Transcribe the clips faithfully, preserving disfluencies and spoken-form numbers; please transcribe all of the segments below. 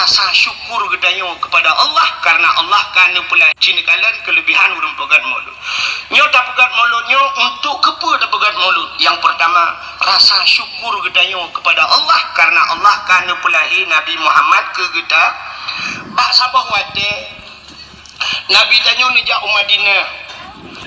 Rasa syukur geutanyoe kepada Allah karena Allah ka neupeulahi. Ci neukalon keulebihan ureuëng peugét maulud. Nyoe tapeugét maulud nyoe untuk keupeue tapeugét maulud? Yang pertama, rasa syukur geutanyoe kepada Allah karena Allah ka neupeulahi Nabi Muhammad keu geuta. Bak saboh watée Nabi tanyoe neujak u Madinah.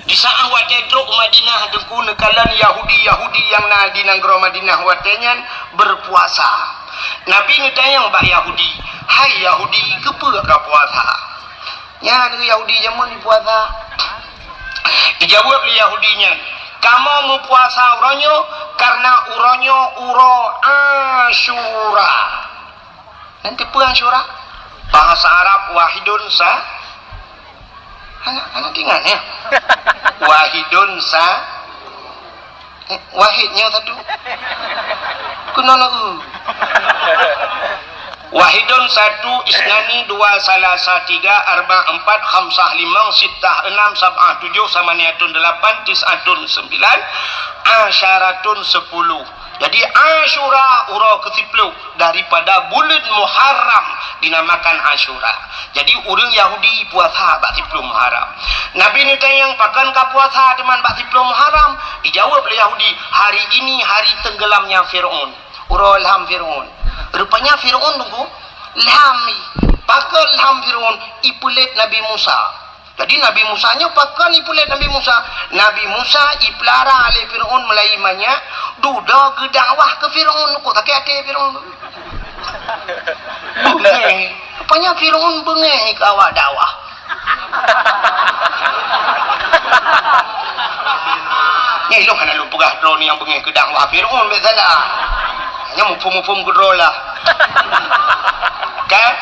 Di saat watée trok u Madinah, Teungku, neukalon Yahudi-Yahudi nyang na di nanggroe Madinah watée nyan berpuasa. Nabi neutanyong bak Yahudi, "Hai Yahudi, keupeue ka puasa?" Nyan Yahudi jameun puasa. Dijaweueb lé Yahudi nyan, "Kamoe meupuasa uroe nyoe karena uroe nyoe uroe Asyura." Nanti peue Asyura? Bahasa Arab wahidun sa. Anak, anak ingat ya. Wahidun sa. Eh, wahid nyoe satu. Kena na u. Wahidun satu, isnani dua, salasa tiga, arba empat, khamsah limong, sittah enam, sab'ah tujuh, samaniatun delapan, tis'atun sembilan, asyaratun sepuluh. Jadi Asyura uroe keusiploh daripada buleuen Muharram dinamakan Asyura. Jadi ureuëng Yahudi puasa bak siploh Muharram. Nabi neutanyong, "Pakon ka puasa teuma bak siploh Muharram?" Dijaweueb lé Yahudi, "Hari ini hari tenggelamnya Fir'aun." Uroe lham Fir'aun. Rupanya Fir'aun Teungku lham. Pakon lham Fir'aun? Ipeulet Nabi Musa. Jadi Nabi Musa nyoe pakon ipeulet Nabi Musa? Nabi Musa ipeulara lé Fir'aun meulai manyak, dudoe geudakwah keu Fir'aun, kok sakét até Fir'aun. Beungéh. Rupanya Fir'aun beungéh keu awak dakwah. Nyan ilong hana lôn peugah droe nyang beungéh keu dakwah Fir'aun, bèk salah. Hanya muphom-muphom keu droe lah. Kan?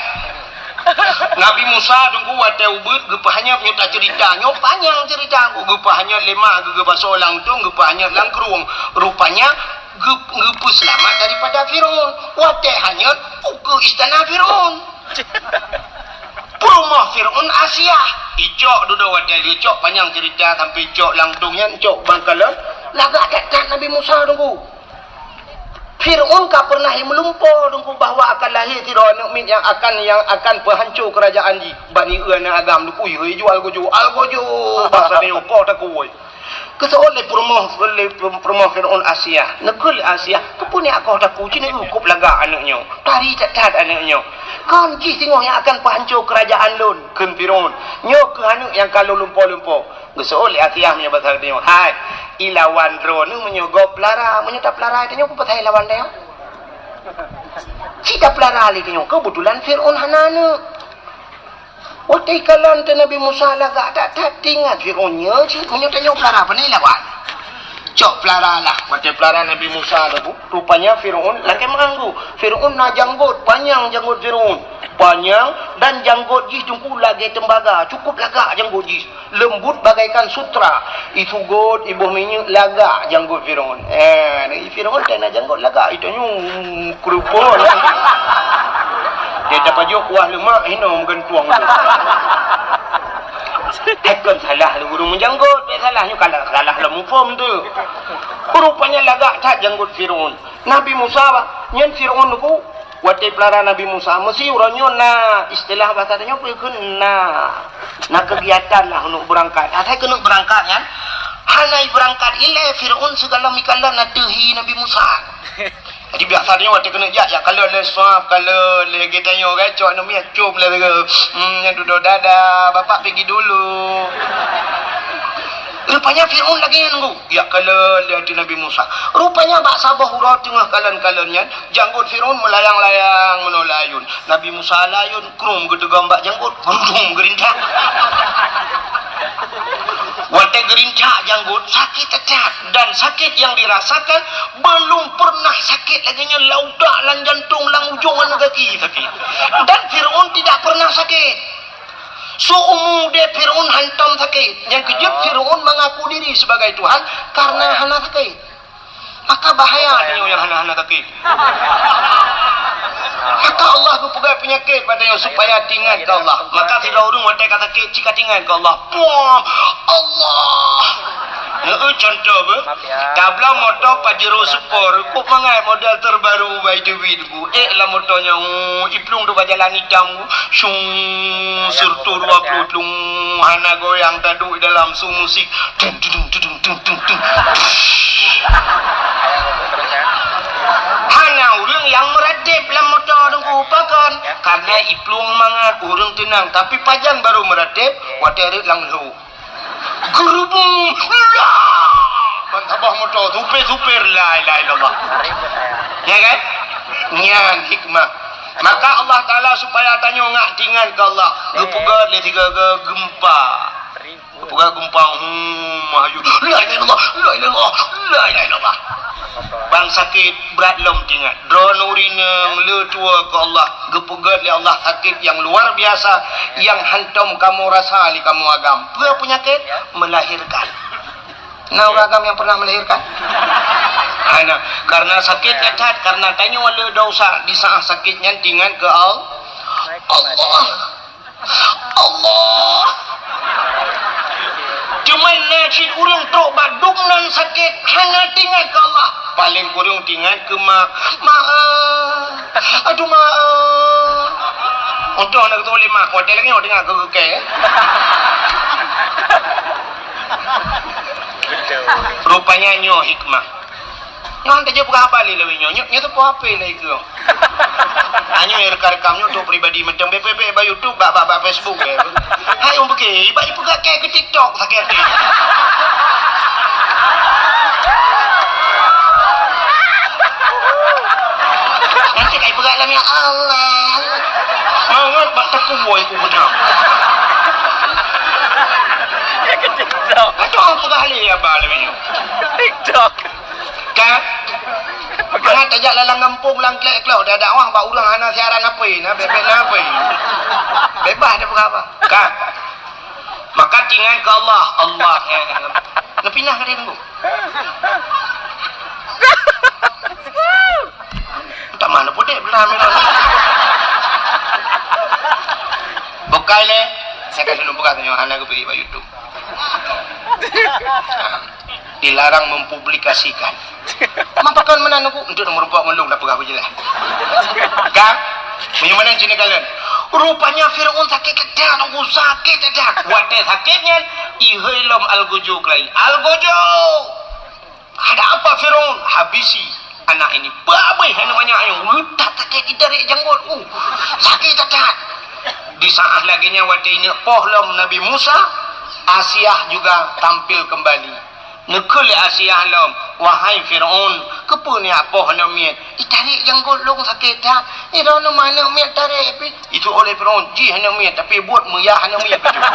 Nabi Musa Teungku watée ubit geupeuhanyot, nyoe taceurita, nyoe panyang ceurita, geupeuhanyot lé ma, geubasoe lam tueng, geupeuhanyot lam krueng. Rupanya geu-, geupeuseulamat daripada Fir'aun. Watée hanyot, ukeue istana Fir'aun. Peurumoh Fir'aun Asiah. Icok dudoe watée lheueh cok, panyang ceurita sampai cok lam tueng nyan, cok bangkalon. Lagak that-that Nabi Musa Teungku. Fir'aun ka pernah meulumpo Teungku bahwa akan lahé sidroe aneuëk miet nyang akan, nyang akan peuhanco keurajaan jih. Bani eu aneuëk agam Teungku, ijok algojo, algojo. Basa nyoe koh takue. Geuseuôt lé peurumoh, lé peurumoh Fir'aun Asiah. Neukheun lé Asiah, "Keupeue nyak koh takue? Ci nyoe kôb lagak aneuëk nyoe. Tari that-that aneuëk nyoe. Kon jih singoh nyang akan peuhanco keurajaan lôn," kheun Fir'aun. "Nyoe kheueh aneuëk nyang ka lôn lumpo-lumpo." Geuseuôt lé Asiah meunyoe basa geutanyoe, "Hai, ilawan droeneuh meunyoe gob peulara, meunyoe tapeulara tanyoe peue pasai lawan tanyoe? Ci tapeulara lé tanyoe, keubeutulan Fir'aun hana aneuëk." Watée ikalon teuh Nabi Musa lagak that-that, teuingat Fir'aun nyoe cit, meunyoe tanyoe peulara, pane lawan? Cok peulara lah. Watée peulara Nabi Musa Teungku, rupanya Fir'aun lakée meuanggu. Fir'aun na janggot, panyang janggot Fir'aun. Panyang dan janggot jih Teungku lagée teumbaga, cukup lagak janggot jih. Leumbut bagaikan sutra, isugot, iboh minyeuk, lagak janggot Fir'aun. Eh, Fir'aun teuh na janggot lagak, itanyoe keureubeuen. Dia tapajoh kuah lemak, hinoe meugantueng tu. Hai kon salah lé ureuëng meujanggot, bèk salah nyoe kalah, kalah lam muphom tu. Rupanya lagak that janggot Fir'aun. Nabi Musa, bah, nyan Fir'aun Teungku, watée peulara Nabi Musa, meusi uroe nyoe na istilah basa tanyoe peue kheun na, na kegiatan lah untuk beurangkat. Asai keuneuk beurangkat nyan, hana beurangkat ilée Fir'aun sigohlom ikalon ateueh hi Nabi Musa. Jadi biasa nyoe watée keuneuk jak, jak kalon lé suap, kalon lé geutanyoe kan, cok aneuëk miet, cop lé, hmm, nyan dudoe, "Dadah, bapak pergi dulu." Rupanya Fir'aun lagée nyan Teungku. Jak kalon lé ateueh Nabi Musa. Rupanya bak saboh uroe teungoh kalon-kalon nyan, janggot Fir'aun meulayang-layang meunoe layun. Nabi Musa layun, krum geuteugom bak janggot, rudum geurintak. Watée geurintak janggot, sakét that-that. Dan sakét nyang dirasakan, belum pernah sakét lagée nyan lam utak, lam jantong, lam ujong aneuk gaki sakét. Dan Fir'aun tidak pernah sakét. Seumu udeb Fir'aun hantom sakét. Nyang keujeuet Fir'aun mengaku diri sebagai Tuhan karena hana sakét. Maka bahaya tanyoe nyang hana-hana sakét. Maka Allah geupeugah peunyakét bak tanyoe supaya teuingat keu Allah. Maka sidroe ureuëng watée ka sakét, cit ka teuingat keu Allah. Puah, Allah. Heeh, contoh beuh. Maaf ya. Tabloe moto Pajero Sport, kok mangat model terbaru bak duit ku. Eh, lam moto nyan, oh, iplueng tu bak jalan itam ku. Syung, seratus dua puluh tlung, hana goyang, taduek dalam su musik. Tung, tung, tung. Hana ureueng nyang meuratéb lam moto Teungku, pakon? Karena iplueng mangat, ureueng teunang. Tapi pajan barô meuratéb, watèe rhot lam lhô. Geurubung, lah! Ban saboh moto, supir-supir, la ilaha illallah. Ya kan? Nyan hikmah. Maka Allah Taala supaya tanyoe ngak tingat keu Allah, geupeugöt lé sigoe-goe geumpa. Geupeugöt geumpa, hmm, maju. La ilaha illallah, la ilaha illallah, la ilaha illallah. Ban sakét brat lom tingat. Droeneuh ureueng inong le tuwoe keu Allah, geupeugöt lé Allah sakét nyang luar biasa, nyang hántom kamoe rasa lé kamoe agam. Peue peunyakét? Melahirkan. Na ureueng agam nyang pernah melahirkan? Hana. Karena sakét nyan that, karena tanyoe le desya, di saat sakét nyan tingat keu Al-, Allah. Allah. Cuman na cit ureueng trok bak dum nan sakét, hana tingat keu Allah. Paléng kureueng tingat keu mak. Mak, eh. Aduh, mak, eh. Untung hana geutulak lé mak. Watèe lagèe nyoe teungoh geukeu-keu. Rupanya nyoe hikmah. Nyoe han tajak peugah haba lé lawét nyoe. Nyoe, nyoe teupeu H P lé keu. Nyoe rekam-rekam nyoe untuk pribadi mantong. Bèk, bèk, bèk bak YouTube, bak, bak, bak Facebook, bèk. Hai, ureueng beuke, bak ipeugah keu TikTok sakét até. Nanti kai peugah lam, ya Allah. Mangat bak takue ku beudang. Ya, keu TikTok. Aduh, peugah lé haba lawét nyoe. TikTok. Ka? Mangat tajak lam gampông, lam klek-klok, dak dakwah bak ureueng hana siaran H P, na bèk-bèk na H P. Bebas tapeugah haba. Ka? Maka tingat keu Allah, Allah. Neupinah ka dia tunggu. Entah mana putih belah merah. Bukai lé, saya kasih lôn peugah tanyoe hana geubri bak YouTube. Dilarang mempublikasikan. Mapakon meunan Teungku? Untuk meureumpok ngon lôn, dak peugah beujeulaih. Kan? Meunyoe meunan cit neukalon. Rupanya Firaun sakét that, Teungku, sakét that. Watèe sakét nyan, ihôi lom algojo keulayi. Algojo! Ada apa Firaun? Habisi anak ini. Babeh aneuk manyak nyoe. Utak sakét, itarek janggot. Uh, sakét that. Di saat lagèe nyan watèe ineuk poh lom Nabi Musa, Asiah juga tampil kembali. Neukheun lé Asiah lom, "Wahai Firaun, keupeue neujak poh aneuk miet? Itarek janggot lôn sakét that. Iroh nyoe ma aneuk miet tarek pih." Itu oleh Firaun, jih aneuk miet, tapi buet meuyah aneuk miet bacut.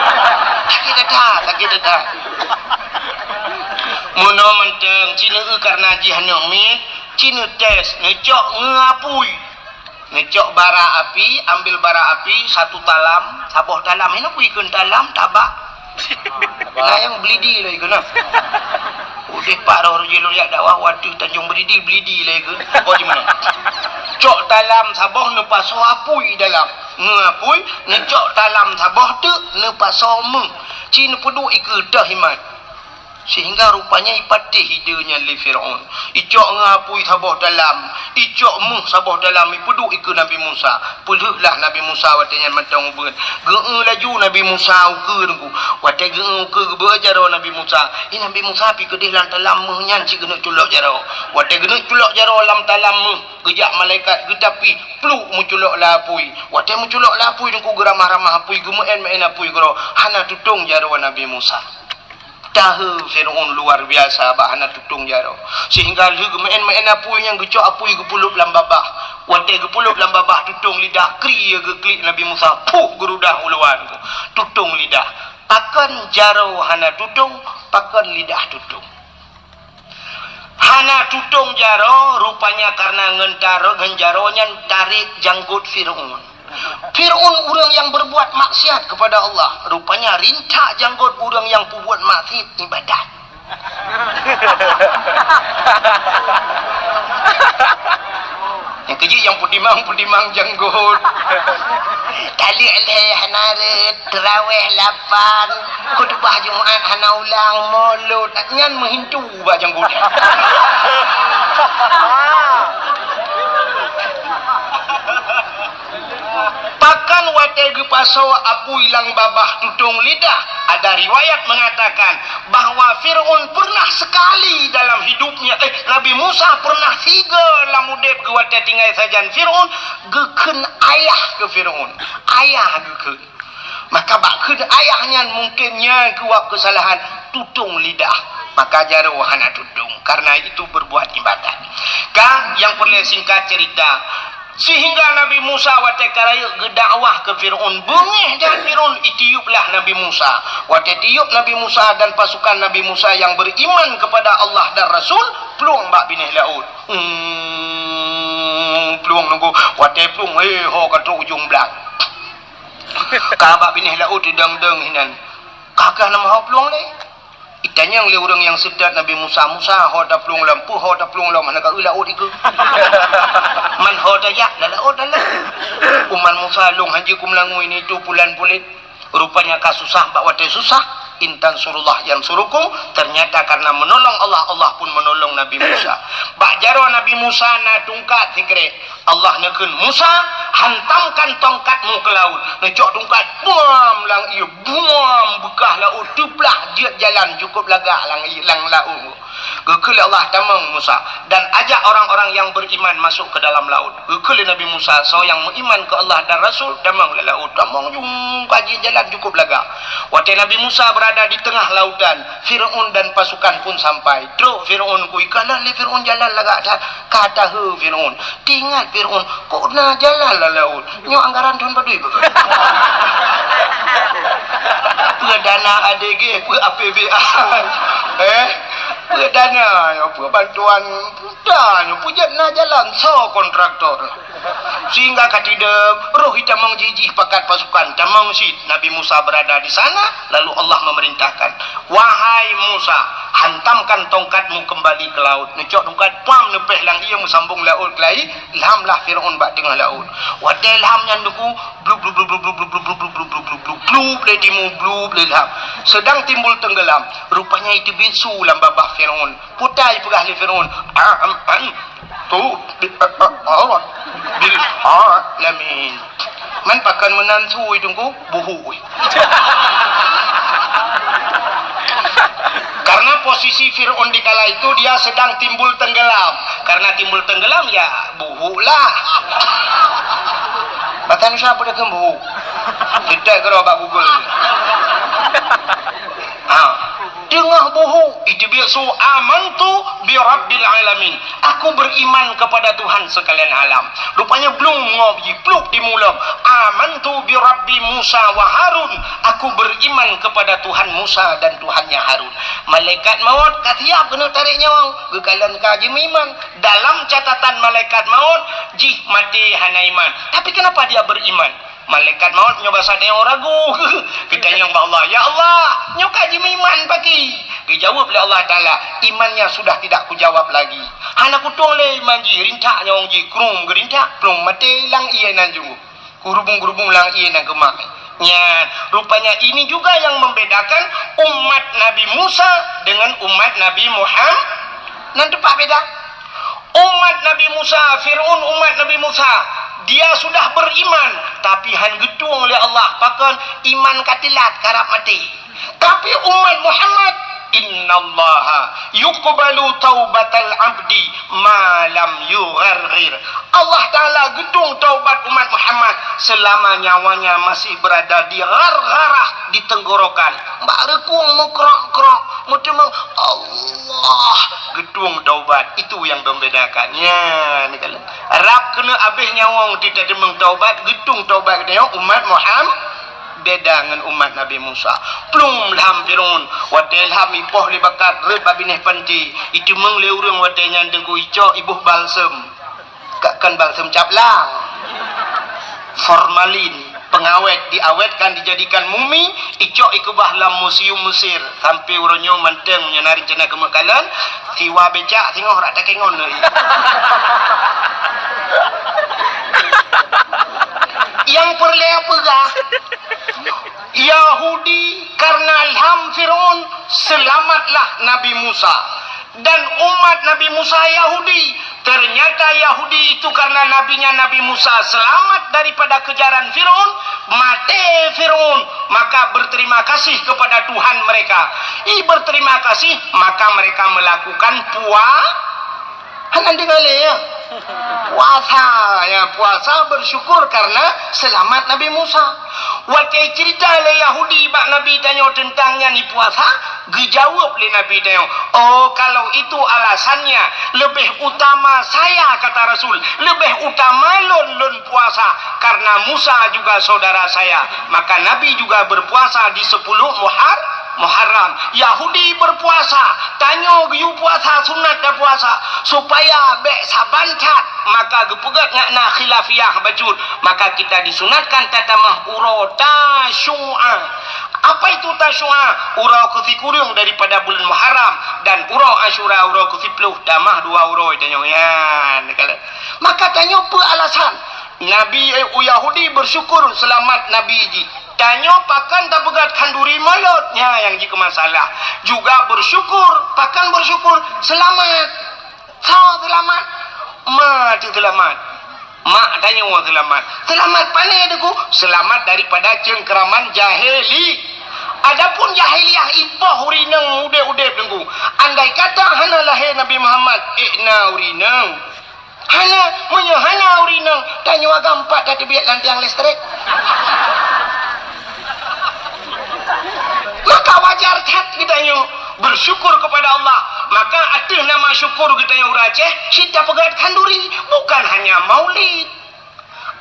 Sakét that, sakét that. Meunoe mantong, ci neueu karena jih aneuk miet, ci neutés, neucok ngon apui. Neucok bara api, ambil bara api, satu talam, saboh talam. Hana kui kheun talam, tabak. Nah, nyang belidi lé keunoe. Udeh pat roh jih lôn jak dakwah, watèe Tanjong Belidi, belidi lé keu. Kok di mana? Cok talam saboh neupasoe apui dalam. Ngon apui, neucok talam saboh teuk neupasoe méuh. Ci neupeuduek ikeue teuh imat. Sehingga rupanya ipatéh ide nyan lé Firaun. Icok ngon apui saboh talam, icok méuh saboh talam, ipeuduek ikeue Nabi Musa. Peulheueh lah Nabi Musa watèe nyan mantong ubeut. Geueu laju Nabi Musa ukeue Teungku. Watèe geueu ukeue geubeuet jaroe Nabi Musa. Eh, Nabi Musa pih keudeh lam talam méuh nyan cit geuneuk culok jaroe. Watèe geuneuk culok jaroe lam talam méuh, geujak malaikat geutapi pluk meuculok lam apui. Watèe meuculok lam apui Teungku geuramah-ramah apui, geumeu'en-meu'en apui keudroe. Hana tutong jaroe Nabi Musa. Tahe Firaun luar biasa bak hana tutong jaroe. Sehingga lheueh geumeu'en-meu'en apui nyan geucok apui geupeulop lam babah. Watèe geupeulop lam babah tutong lidah, kri geuklik Nabi Musa, puh geurudah u luwa Teungku. Tutong lidah. Pakon jaroe hana tutong, pakon lidah tutong. Hana tutong jaroe, rupanya karena ngon taro-, ngon jaroe nyan tarek janggot Firaun. Firaun ureueng nyang berbuat maksiat kepada Allah. Rupanya rintak janggot ureueng nyang peubuet maksiat ibadat. Nyang keujeuet nyang putih Imam peutimang janggot. Taleuek lhèe hana rhët, teurawèh lapan, khutubah Jumat hana ulang, mulod. Nyan meuhintu bak janggot. Pakon watèe geupasoe apui lam babah tutong lidah, ada riwayat mengatakan, bahwa Fir'aun pernah sekali dalam hidupnya, eh, Nabi Musa pernah sigoe lam udép geuh watèe tinggai sajan Fir'aun, geukheun ayah keu Fir'aun. Ayah geukheun. Maka bak kheun ayah nyan mungken nyan keuwab keusalahan tutong lidah. Maka jaroe hana tutong, karena itu berbuat ibadat. Ka, nyang peureulèe singkat cerita, Sehingga Nabi Musa watèe ka rayeuk geudakwah keu Fir'aun, beungéh that Fir'aun, itiup lah Nabi Musa. Watèe tiup Nabi Musa dan pasukan Nabi Musa yang beriman kepada Allah dan Rasul, plueng bak binéh laôt. Hmm, plueng nunggu. Watèe plueng, hé, ho ka trok ujong blang. Ka bak binéh laôt deung-deung hinan. Ka keuh nama ho plueng lé? Itanyong lé ureueng nyang seutôt Nabi Musa, "Musa, ho taplueng lom, peue ho taplueng lom, hana ka eu laôt dikeue? Man ho tajak, lam laôt na lom." Umat Musa, "Lôn hanjeuet kumeulangui, nyan itu pulan pulet." Rupanya ka susah, bak watèe susah, "In tansurullah yansurukum." Ternyata karena menolong Allah, Allah pun menolong Nabi Musa. Bak jaroe Nabi Musa na tungkat sikrek. Allah neukheun, "Musa, hantamkan tongkatmu ke laut." Neucok tungkat, buam lam ié, buam, beukah laôt teuplah jeuet jalan cukôp lagak lam ié, lam laôt. Geukheun lé Allah, "Tamong Musa, dan ajak orang-orang yang beriman masuk ke dalam laut." Geukheun lé Nabi Musa, "Soe nyang meuiman keu Allah dan Rasul, tamong lam laôt." Tamong jung ka jeuet jalan cukôp lagak. Watèe Nabi Musa berada di tengah lautan, Fir'aun dan pasukan pun sampai. Trok Fir'aun, ku ikalon lé Fir'aun jalan lagak that, ka taheu Fir'aun. Teuingat Fir'aun, "Kok na jalan lam laôt? Nyoe anggaran thôn padum beuh?" Peue dana A D G, peue A P B A. Eh? Peue dana nyoe, peue bantuan, peue dana nyoe, peue jeuet na jalan, soe kontraktor? Sehingga ka teudeuh, roh itamong jih-jih pakat pasukan, tamong cit Nabi Musa berada di sana, lalu Allah memerintahkan, "Wahai Musa, hantamkan tongkatmu kembali ke laut." Neucok tungkat, pam, neupéh lam ié, meusambong laôt keulai, lham lah Fir'aun bak teungoh laôt. Watèe lham nyan teungku, blub, blub, blub, blub, lé timu, blub, lé lham. Sedang timbul tenggelam. Rupanya iteubiet su lam babah Fir'aun. Putai peugah lé Fir'aun, "Amantu bi, a, a, a, bil alamin." Man pakon meunan su teungku, buhu. Karena posisi Fir'aun di kala itu dia sedang timbul tenggelam. Karena timbul tenggelam, ya, buhu lah. Bahasa Indonesia apa dia buhu? Kita kira bak Google. Ha. Teungoh buhu, iteubiet su, "Amantu bi rabbil alamin." Aku beriman kepada Tuhan sekalian alam. Rupanya blung ngob jih, plup di mulom. "Amantu bi rabbi Musa wa Harun." Aku beriman kepada Tuhan Musa dan Tuhannya Harun. Malaikat maut ka siap keuneuk tarek nyawong. Geukalon ka jimeuiman. Dalam catatan malaikat maut, jih maté hana iman. Tapi kenapa dia beriman? Malaikat maut nyoe basa tanyoe ragu. Geutanyong bak Allah, "Ya Allah, nyoe ka jimeuiman pakri?" Geujaweueb lé Allah Taala, "Imannya sudah tidak kujawab lagi." Hana kutueng lé iman jih, rintak nyawong jih, krum geurintak, plueng maté lam ié nan ju. Geurubung-geurubung lam ié nan keumah. Nyan, rupanya ini juga yang membedakan umat Nabi Musa dengan umat Nabi Muhammad. Nan teumpat beda. Umat Nabi Musa, Fir'aun umat Nabi Musa, dia sudah beriman, tapi han geutueng lé Allah, pakon iman ka teulat, karab maté. Tapi umat Muhammad, "Innallaha yuqbalu taubatal abdi ma lam yugharghir." Allah Taala geutueng taubat umat Muhammad selama nyawanya masih berada di ghargharah, di tenggorokan. Bak reukung meukrok-krok, meuteumong, Allah geutueng taubat. Itu yang membedakan. Nyan, rab keuneuk abéh nyawong teuteumong taubat, geutueng taubat geutanyoe umat Muhammad. Beda ngon umat Nabi Musa. Plueng lham Fir'aun. Watée lham ipoh lé bakat rhot bak binéh panti, iteumeung lé ureuëng watée nyan teungku icok iboh balsem. Ka kon balsem cap lang. Formalin, pengawet, diawetkan, dijadikan mumi, icok ikeubah lam museum Mesir. Sampai uroe nyoe mantong nyan na rencana keu meukalon, siwa becak singoh rak takengon lé. Nyang peureulée peugah, Yahudi karena lham Firaun, selamatlah Nabi Musa. Dan umat Nabi Musa Yahudi. Ternyata Yahudi itu karena nabinya Nabi Musa selamat daripada kejaran Firaun, maté Firaun, maka berterima kasih kepada Tuhan mereka. I berterima kasih, maka mereka melakukan pua-, Hana deungoe lé, ya? Puasa, ya, puasa bersyukur karena selamat Nabi Musa. Watée cerita lé Yahudi bak Nabi tanyoe tentang nyan i puasa, geujaweueb lé Nabi tanyoe, "Oh, kalau itu alasannya, lebih utama saya," kata Rasul, "lebih utama lôn, lôn puasa, karena Musa juga saudara saya." Maka Nabi juga berpuasa di sepuluh Muhar-, Muharram. Yahudi berpuasa, tanyoe geuyue puasa sunat dan puasa, supaya bék saban that, maka geupeugét ngat na khilafiyah bacut, maka kita disunatkan tatamah uroe Tasyu'a. Apa itu Tasyu'a? Uroe keusikureueng daripada bulan Muharram, dan uroe Asyura uroe keusiploh, tamah dua uroe tanyoe nyan. Maka tanyoe peue alasan? Nabi, eh, Yahudi bersyukur selamat Nabi jih. Tanyoe pakon tapeugét khanduri mulod, nyan nyang jikeu masalah. Juga bersyukur, pakon bersyukur, selamat. Soe selamat? Ma teuh selamat. Mak tanyoe selamat. Selamat pane Teungku? Selamat daripada cengkraman jahili. Adapun jahiliyah ipoh ureueng inong udeb-udeb Teungku. Andai kata hana lahé Nabi Muhammad, ék na ureueng inong. Hana, meunyoe hana ureueng inong, tanyoe agam pat tateubiet lam tiang listrik. Maka wajar that geutanyoe bersyukur kepada Allah. Maka ateueh nama syukur geutanyoe ureueng Aceh, cit tapeugét khanduri, bukan hanya maulid.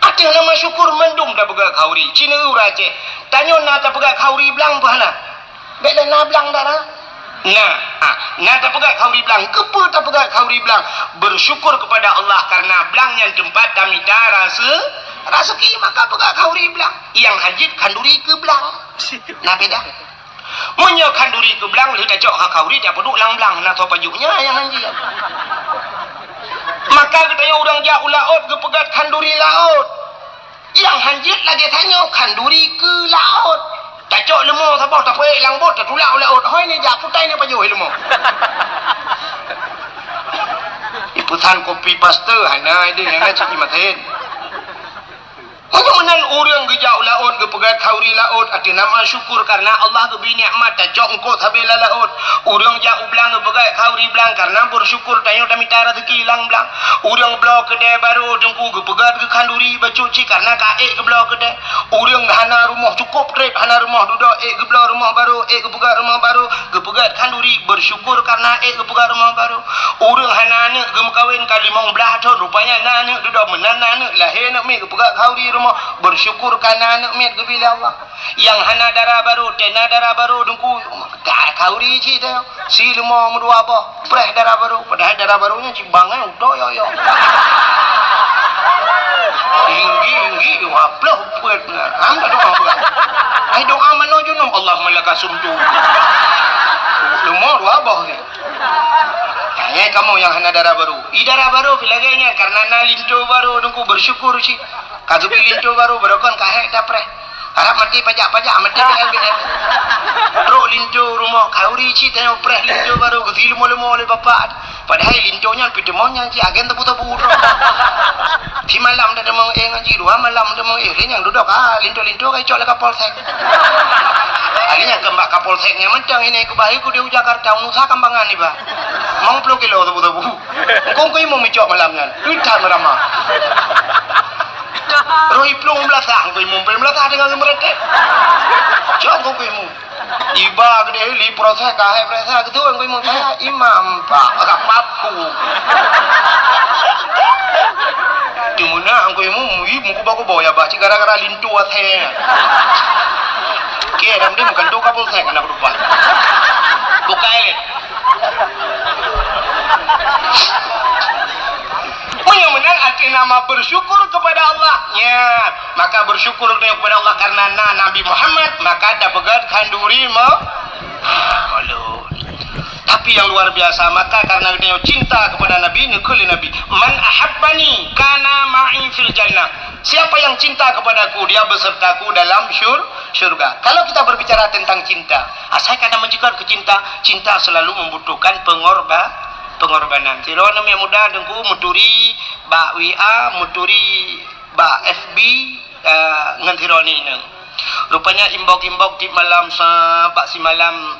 Ateueh nama syukur mandum tapeugét khanduri, cit ureueng Aceh. Tanyoe na tapeugét khanduri blang peue hana? Bék lé na blang dak na? Na, ha, na tapeugét khanduri blang. Keupeue tapeugét khanduri blang? Bersyukur kepada Allah karena blang nyan teumpat tamita rase-, raseuki, maka peugét khanduri blang. Nyang hanjeuet khanduri keu blang. Na beda. Meunyoe khanduri keu blang, lheueh tacok khanduri tapeuduek lam blang, na soe pajoh nyan nyang hanjeuet. Maka geutanyoe ureueng jak u laôt geupeugét khanduri laôt. Nyang hanjeuet lagée tanyoe khanduri keu laôt. Tacok leumo saboh tapeuék lam bot, tatulak u laôt. Hôi ni jak putai ni pajoh leumo. Ipeusan kopi paste hana ideh nyang na cit imaten. Meunyoe meunan ureueng geujak u laôt geupeugét khanduri laôt ateueh nama syukur karena Allah geubri nikmat tacok eungkôt sabe lam laôt. Ureueng jak u blang geupeugét khanduri blang karena bersyukur tanyoe tamita raseuki lam blang. Ureueng bloe keudè barô Teungku geupeugét geuh khanduri bacut cit karena ka ék geubloe keudè. Ureueng hana rumoh cukôp trép hana rumoh dudoe ék geubloe rumoh barô, ék geupeugét rumoh barô, geupeugét khanduri bersyukur karena ék geupeugét rumoh barô. Ureueng hana aneuk geumeukawen ka limong blaih thon, rupanya na aneuk dudoe, meunan na aneuk lahé aneuk miet geupeugét khanduri rumoh, bersyukur karena aneuk miet geubri lé Allah. Nyang hana dara barô, tena dara barô Teungku, ka khanduri cit teuh. Si leumo meudua boh, preh dara barô, padahai dara barô nyan cit bangai utoe yo-yo. Tinggi-tinggi, waploh peuet na. Ham dak doa peugah. Ai doa manoe junub, Allahumma laka sumtu. Leumo dua boh ni. Nyan kamoe nyang hana dara barô. I dara barô pih lagée nyan karena na linto barô Teungku bersyukur cit. Ka geubri linto barô, barô kon ka hék tapreh. Harab maté pajak-pajak, maté B L B L. Trok linto rumoh, khanduri cit tanyoe preh linto barô, geusi leumo-leumo lé bapak. Padahai linto nyan pih teumo nyan cit agen tebu-tebu trok. Si malam dak teumo éh ngon jih, dua malam teumo éh, lé nyang dudoe ka linto-linto ka icok lé Kapolsek. Akhirnya keu bak Kapolsek nyan mantong ini keubahi ku di Jakarta, unusa kambangan iba. Mong ploh kilo tebu-tebu. Engkong ku imum icok malam nyan. Utan meurama. Roh iplueng beulasah, engkau imum peuet beulasah deungon geumeureutek. Cok engkau imum. Iba keudeh li proses ka hai proses keu tu engkau imum saya imam pak agak paku. Di mana engkau imum, ih, mukuba-kuba ya bah cit gara-gara linto asai. Oke, dan dia bukan tu kapal saya kena kedupan. Bukan. Meunyoe meunan arti nama bersyukur kepada Allah. Ya, maka bersyukur kepada Allah karena na Nabi Muhammad, maka tapeugét khanduri ma-, ah, malu. Tapi yang luar biasa, maka karena geutanyoe cinta kepada Nabi, neukheun lé Nabi, "Man ahabbani kana ma'i fil jannah." Siapa yang cinta kepadaku, dia besertaku dalam syur-, syurga. Kalau kita berbicara tentang cinta, asai ka na meunyoe keu cinta, cinta selalu membutuhkan pengorba-, pengorbanan. Sidroe aneuk muda Teungku meuturi bak W A, meuturi bak F B, eh, ngon sidroe inong. Rupanya inbox-inbox tiep malam, sa-, bak simalam,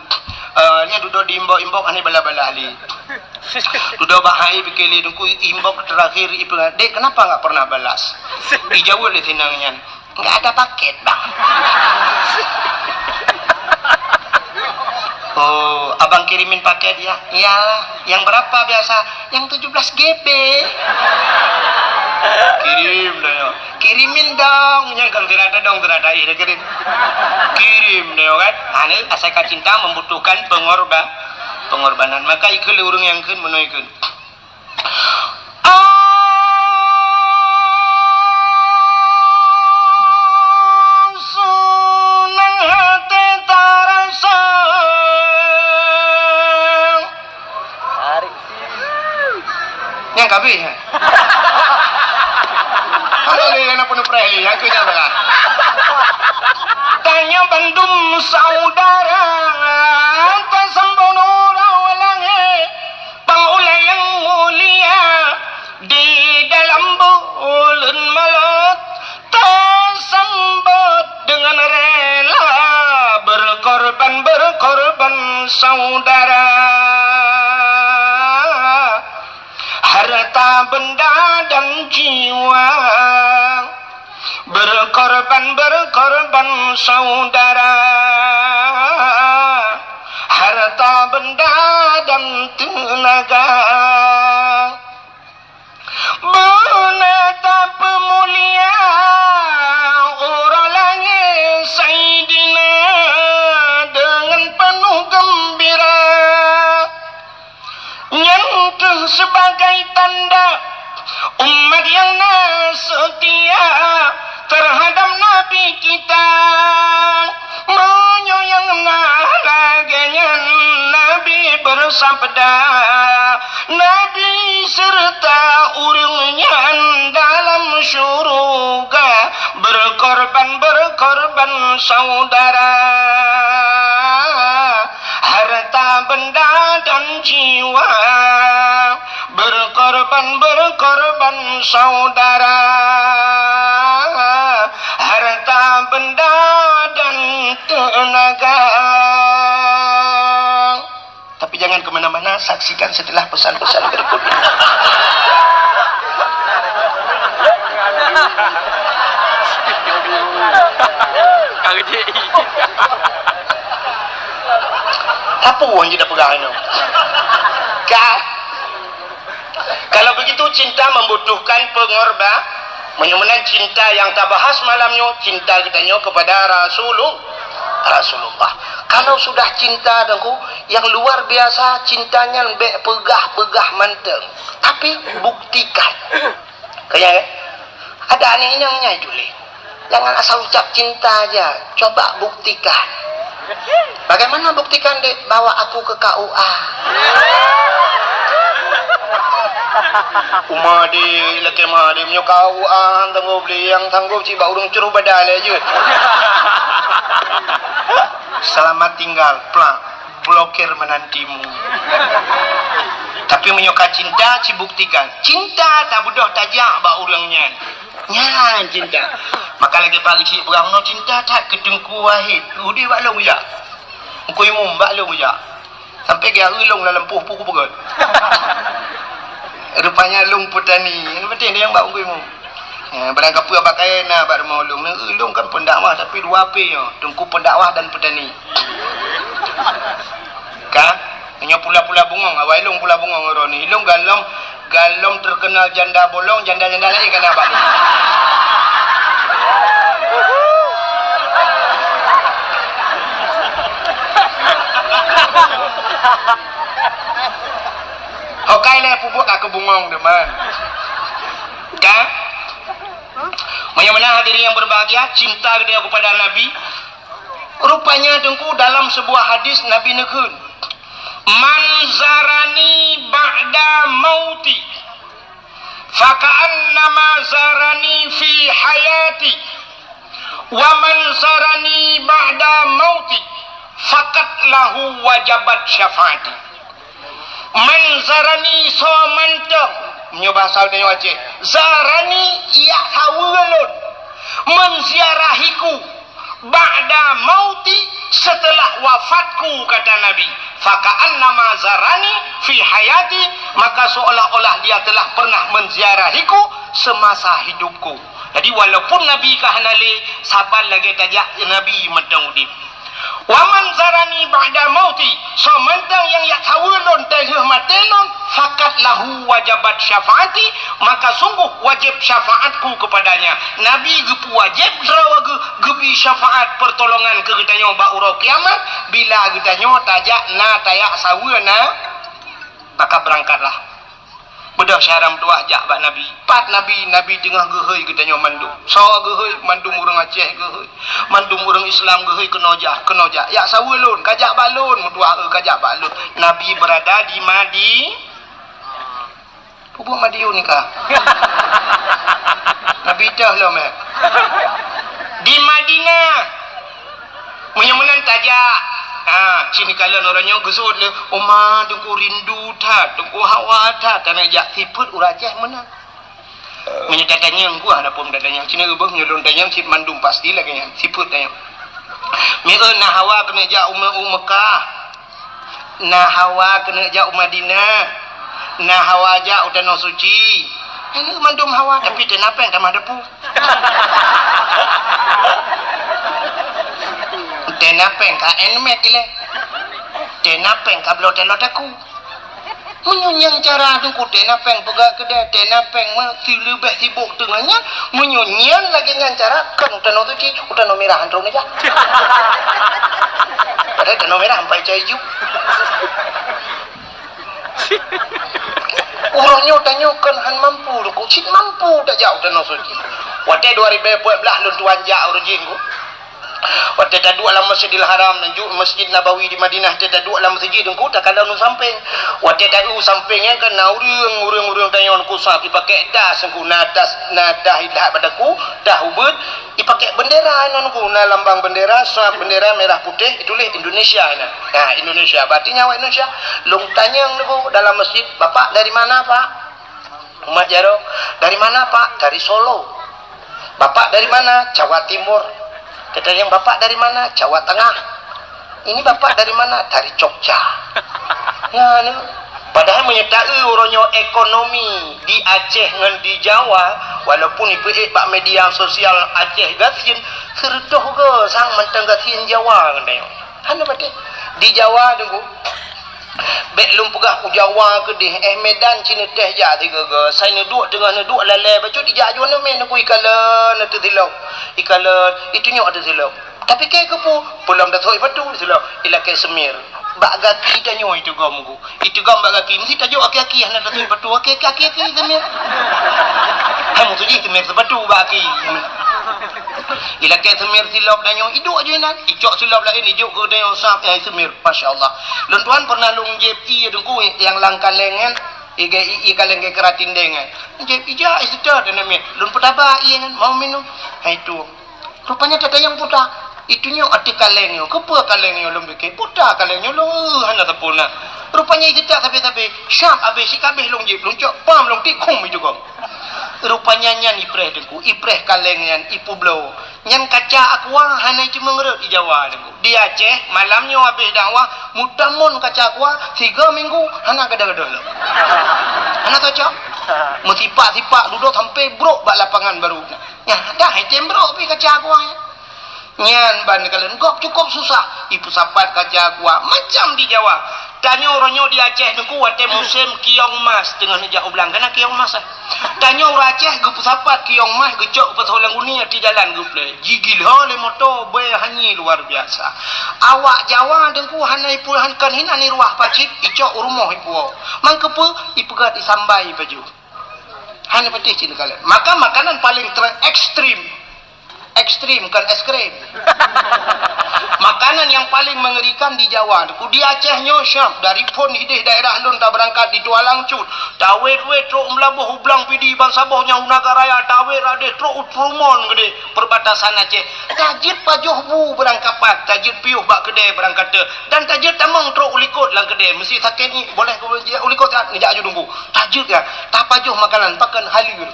eh, nyan dudoe di inbox-inbox hana balas-balas lé. Dudoe bak hai pike lé Teungku, inbox terakhir ipeugah, "Dek, kenapa nggak pernah balas?" Ijaweueb lé si inong nyan, "Nggak ada paket, Bang." "Oh, abang kirimin paket ya?" "Iyalah." "Yang berapa biasa?" "Yang tujuh belas G B." "Kirim dah ya." "Kirimin dong." Nyan kan tidak ada dong, tidak ada ih, kirim. Kirim dah ya kan. Nah, ini asai ka cinta membutuhkan pengorban, pengorbanan. Maka ikut lé ureueng nyang kheun meunoe kheun. Senang hati terasa. Nyang kabeh. Hana lé nyang penuh preh lé, nyang keu nyang tengah. Tanyoe bandum saudara, tasambong uroe langét. Bang ulée nyang mulia, di dalam buleuen Maulud, tasambot dengan rela, berkorban, berkorban saudara. Harta benda dan jiwa, berkorban, berkorban saudara. Harta benda dan tenaga. Beuna tapeumulia uroe langét Saidina dengan penuh gembira. Nyan keuh sebagai tanda umat nyang na seutia terhadap Nabi kita. Meunyoe nyang na lagée nyan, Nabi beusabda, Nabi serta ureuëng nyan dalam syuruga, berkorban-berkorban saudara. Harta benda dan jiwa, berkorban-berkorban saudara, harta benda dan tenaga. Tapi jangan ke mana-mana, saksikan setelah pesan-pesan berikut ini. Ka gede. Apa orang kita pegang itu? Ka? Kalau begitu, cinta membutuhkan pengorban. Meunyoe meunan cinta nyang tabahas malam nyoe, cinta geutanyoe kepada Rasulul-, Rasulullah. Kalau sudah cinta, Teungku, yang luar biasa cinta nyan bék peugah-peugah mantong, tapi buktikan. Kaya, eh? Ada aneuk inong nyai tuléh. Jangan asal ucap cinta aja, coba buktikan. Bagaimana buktikan, Dek? Bawa aku ke K U A. Uma, Dek, lakée ma, Dek, meunyoe K U A, sanggob lé, nyang sanggob cit bak ureuëng cruh badan lé jeuet. Selamat tinggal, plak, blokir menantimu. Tapi meunyoe ka cinta, cibuktikan. Cinta tabeudôh tajak bak ureuëng nyan. Nyan cinta. Maka lagée Pak Geuchik peugah, "Meunoe cinta that keu Teungku Wahid, udeb bak lôn jak. Teungku Imum bak lôn jak. Sampai geujak eu lôn lam lampôh peue kupeugét." Rupanya lôn peutani. Nyang penting dia nyang bak Teungku Imum. Ya, barang kapeue bak kayée na bak rumoh lôn. Eu lôn kan pendakwah, tapi dua P nyoe, Teungku pendakwah dan petani. Ka? Nyoe pula-pula bungong, awai lôn pula bungong droeneuh. Ilôn galom, galom terkenal janda bolong, janda-janda laén ka na bak lôn. Hokai lé pubuet ka keu bungong teuma. Ka? Meunyoe meunan hadirin yang berbahagia, cinta geutanyoe kepada Nabi, rupanya Teungku dalam sebuah hadis Nabi neukheun, "Man zarani ba'da mauti, "Faka'annama zarani fi hayati, wa man zarani ba'da mauti, faqad lahu wajabat syafa'ati." Man zarani, soe mantong, meunyoe bahasa tanyoe Aceh, zarani, jak saweue lôn, menziarahiku, ba'da mauti, setelah wafatku, kata Nabi, "Faka'annama zarani fi hayati," maka seolah-olah dia telah pernah menziarahiku semasa hidupku. Jadi, walaupun Nabi ka hana lé, saban lagée tajak Nabi mantong udeb. "Wa man zarani ba'da mauti," soe mantong nyang jak saweue lôn teungoh maté lôn, "faqad lahu wajabat syafa'ati," maka sungguh wajéb syafaatku kepadanya. Nabi geupeuwajéb droe geu-, geubri syafaat peurtolongan keu geutanyoe bak uroe kiamat, bila geutanyoe tajak na tajak saweue na, maka beurangkatlah. Beudôh syedara meutuwah jak bak Nabi. Pat Nabi, Nabi teungoh geuhôi geutanyoe mandum. Soe geuhôi? Mandum ureuëng Aceh geuhôi. Mandum ureuëng Islam geuhôi keunoe jak, keunoe jak. Jak saweue lôn, kajak bak lôn, meutuwah, eu, kajak bak lôn. Nabi beurada di Madi-, Peubuet Madiun ka. Nabi teuh lom, eh. Di Madinah. Meunyoe meunan tajak. Ha, sini kalon ureuëng nyoe geusut lé, "Uma, Teungku rindu that, Teungku hawa that." Tanyoe jak sifeuet ureuëng Aceh meunan. Meunyoe tatanyong, kuah na pom tatanyong. Sini ubeuh meunyoe lôn tanyong, cit mandum pasti lagée nyan. Sifeuet tanyong. Mieu na hawa keuneuk jak u Me-, u Mekah. Na hawa keuneuk jak u Madinah, na hawa jak u Tanoh Suci. Ini mandum hawa, tapi teunapeng tamah depu. Teunapeng ka enmet ilée. Teunapeng ka bloe telot aku. Meunyoe nyan cara Teungku, teunapeng peugah keudeh, teunapeng meusileubeh sibok teungoh nyan, meunyoe nyan lagée nyan cara, kon u Tanoh Suci, u Tanoh Mirah han troh neujak. Padahai Tanoh Mirah ampai cai ju. Uroe nyoe tanyoe kon han mampu, Teungku, cit mampu tajak u Tanoh Suci. Watée dua ribu empat belas lôn tuan jak uroe jih, Teungku. Watée taduek lam Masjidil Haram, ju-, Masjid Nabawi di Madinah, watée taduek lam meuseujid, Teungku, takalon u sampéng. Watée ta-, u sampéng nyan kan na ureuëng, ureuëng-ureuëng tanyoe, Teungku, sab ipakék das, Teungku, na das, na das ilat bak daku, das ubeuet, ipakék bendera nyan, Teungku, na lambang bendera, sab bendera merah putih, ituléh Indonesia nyan. Nah, Indonesia, berarti nyan awak Indonesia. Lôn tanyong, Teungku, dalam masjid, "Bapak dari mana, Pak?" Umat jaroe, "Dari mana, Pak?" "Dari Solo." "Bapak dari mana?" "Jawa Timur." Tatanyong, "Bapak dari mana?" "Jawa Tengah." "Ini Bapak dari mana?" "Dari Jogja." Nyan, padahai meunyoe taeu uroe nyoe ekonomi di Aceh ngon di Jawa, walaupun ipeuék bak media sosial Aceh gasien, sireutôh goe sang mantong gasien Jawa ngon tanyoe. Hana patéh. Di Jawa, Teungku, bék lôn peugah u Jawa keudeh, eh, Medan cit neuteh jak sigoe-goe. Sai neuduek teungoh neuduek lalée bacut ijak ju aneuk miet, Teungku, ikalon ateueh silop. Ikalon, itunyok ateueh silop. Tapi kée keupeue, peulom tasok sipatu silop, ilakée seumir. Bak gaki tanyoe iteugom, Teungku. Iteugom bak gaki, meusti tajok aki-aki hana tasok sipatu, aki-aki, aki-aki seumir. Hai, meusti seumir sipatu bak aki. Ilakée seumir silop tanyoe, iduek ju inan, icok silop laén, ijok keu tanyoe sab, eh, seumir. Masya Allah. Lôn tuan pernah lôn jieb ié, Teungku, nyang lam kaleng nyan, ié, ié, ié kaleng geukeuratin deng nyan. Jieb ija, ié seutôt aneuk miet. Lôn peutaba ié nyan, mau minum. Hai tu. Rupanya tatanyong buta. Itunyok ateueh kaleng nyoe. Keupeue kaleng nyoe lôn pike? Buta kaleng nyoe lôn, eh, hana sapeue na. Rupanya ié seutôt sabe-sabe. Syab abéh, sikabéh lôn jieb, lôn cok pam, lôn tiek khum iteugom. Rupanya nyan ipreh, Teungku, ipreh kaleng nyan, ipeubloe. Nyan kaca aqua hana iceumeung rhot di Jawa, Teungku. Di Aceh, malam nyoe abéh dakwah, meutamon kaca aqua, tiga minggu hana gadoh-gadoh lom. Hana cocok. Meusipak-sipak dudoe sampai brok bak lapangan baru. Nyan, dah item brok pi kaca aqua nyan. Nyan ban kalon gob cukup susah. Ipeusapat kaca aqua macam di Jawa. Tanyoe uroe nyoe di Aceh, Teungku, watée musém kiong mas teungoh neujak u blang, kana kiong mas, eh. Tanyoe ureuëng Aceh geupeusapat kiong mas, geucok geupasoe lam guni, ateueh jalan geupleh. Jigila lé moto, bée hanyé luar biasa. Awak Jawa, Teungku, hana ipeu-, han-, kon hinan iruwah pacit, icok u rumoh ipuwoe. Man keupeue? Ipeugét isambai baju. Hana patéh cit neukalon. Maka makanan paling ter-, ekstrem Ekstrim, bukan es krim. Makanan yang paling mengerikan di Jawa. Ku di Aceh nyoe syab, dari phon hideh daerah lôn tabeurangkat di Tualang Cut. Tawet-wet trok Meulaboh u Blang Pidie, ban saboh nyang u Nagan Raya, tawet radeh trok u Trumon Geudeh, perbatasan Aceh. Tajeuet pajoh bu beurangkapat, tajeuet piôh bak keudè beurangkate, dan tajeuet tamong trok u likot lam keudè. Meusti sakét ngiek, boleh keu jijak u likot, nijak aju dungku. Tajeuet ya, tapajoh makanan, pakon haleur.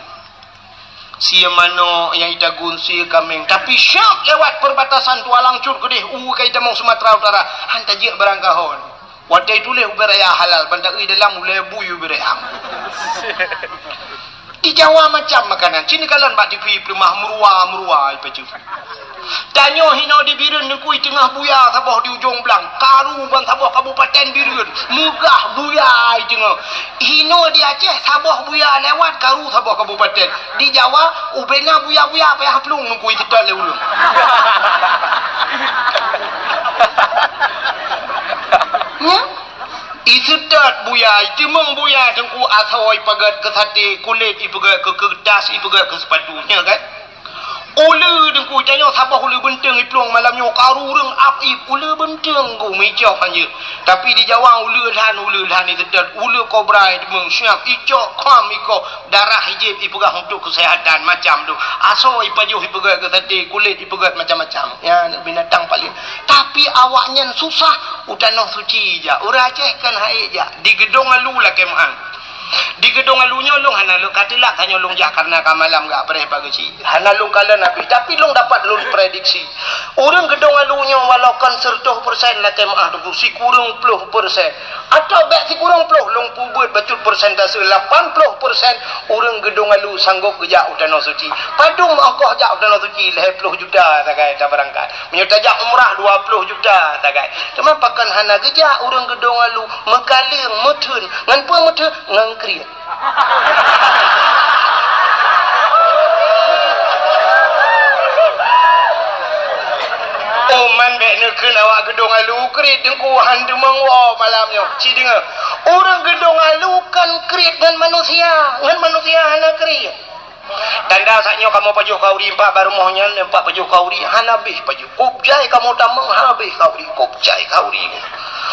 Sie manok nyang itagun, sie kaméng. Tapi syab lewat perbatasan Tualang Cut Geudeh, u ka itamong Sumatera Utara, han tajeuet barang kahon. Watèe tuléh ubé raya halal, ban taeu dalam ulèe bui ubé raya. Di Jawa macam makanan. Cit neukalon bak T V peuleumah, meuruwa-meuruwa ipajoh. Tanyoe hinoe di Bireuen Teungku, teungoh buya saboh di ujong blang, karu ban saboh kabupaten Bireuen, meugah buya teungoh. Hinoe di Aceh saboh buya lewat, karu saboh kabupaten. Di Jawa ubé na buya-buya payah plueng Teungku, iseutôt lé ureueng. Nyan? Iseutôt buya, iteumong buya Teungku, asoe ipeugöt keu saté, kulét ipeugöt keu keuretas, ipeugöt keu seupatu, nyan kan? Uleue Teungku, tanyoe saboh uleue beunteung iplueng malam nyoe, karu ureueng ap ip, uleue beunteung ku meuicoh hanjeuet. Tapi di Jawa uleue lhan, uleue lhan iseutôt, uleue kobra iteumong siap, icok kham ikoh, darah ijieb ipeugah untuk kesehatan macam tu. Asoe ipajoh ipeugöt keu saté, kulét ipeugöt macam-macam. Ya, binatang paling. Tapi awaknyan susah u tanoh suci jak. Ureueng Aceh kan hai jak. Di Geudong Alu lakèe meu'ah. Di Geudong Alu nyoe lôn hana lôn ka teulak, tanyoe lôn jak karena ka malam gak preh pagi cit. Hana lôn kalon habéh, tapi lôn dapat lôn prediksi. Ureueng Geudong Alu nyoe walau kon seratus persen lakèe meu'ah Teungku, sikureueng ploh persen. Atau bèk sikureueng ploh, lôn peubeuet bacut persentase, lapan ploh persen ureueng Geudong Alu sanggop geujak u tanoh suci. Padum ongkoh jak u tanoh suci, lhèe ploh juta sagai tabeurangkat. Meunyoe tajak umrah dua ploh juta sagai. Teuma pakon hana geujak ureueng Geudong Alu, meukaleueng, meutheun. Ngon peue meutheun? Ngon kriet. Oh, man bèk neukheun awak Geudong Alu kriet Teungku, han teumong woe malam nyoe. Ci deungö. Ureueng Geudong Alu kan kriet ngon manusia, ngon manusia hana kriet. Tanda saat nyoe kamoe pajoh khauri, empat bak rumoh nyan, empat pajoh khauri, hana habéh pajoh. Kop jai kamoe tamong, hana habéh khauri, kop jai khauri.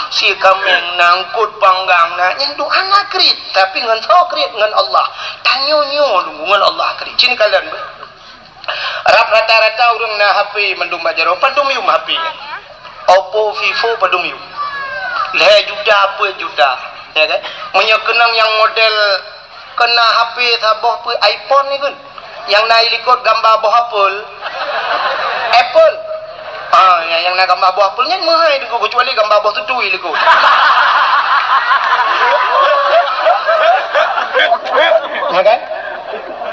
Sie kaméng na, eungkôt panggang na, nyan tu hana kriet, tapi ngon soe kriet? Ngon Allah. Tanyoe nyoe Teungku ngon Allah kriet. Ci neukalon beuh. Rab rata-rata ureueng na H P mandum bak jaroe, padum yum H P nyan. Oppo, Vivo padum yum. Lhèe juta, peuet juta, ya kan? Meunyoe keunong nyang model Keu na H P saboh peuet iPhone ni kan. Nyang na i likot gamba boh apel. Apple. Ha, nyang, nyang na gamba boh apel nyan meuhai Teungku, kecuali gamba boh tutui likot. Ya kan?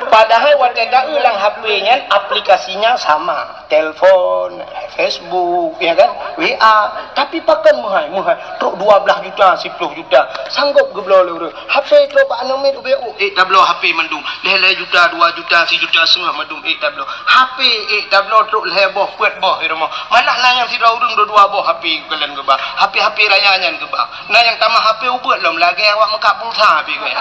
Padahai watèe ta-eu lam H P nyan aplikasinya sama. Telepon, Facebook, ya kan? W A. Tapi pakon meuhai, meuhai. Trok dua belas juta, siploh juta. Sanggop geubloe lé ureueng. H P trok bak aneuk miet ubé, oh, ék tabloe H P mandum. Lhèe-lhèe juta, dua juta, sijuta seutengah mandum ék tabloe. H P ék tabloe trok lhèe boh, peuet boh di rumoh. Malah na nyang sidroe ureueng dua-dua boh H P geukalon geuba. H P-H P raya nyan geuba. Na nyang tamah H P ubeut lom lagèe awak meukat pulsa pih geuya.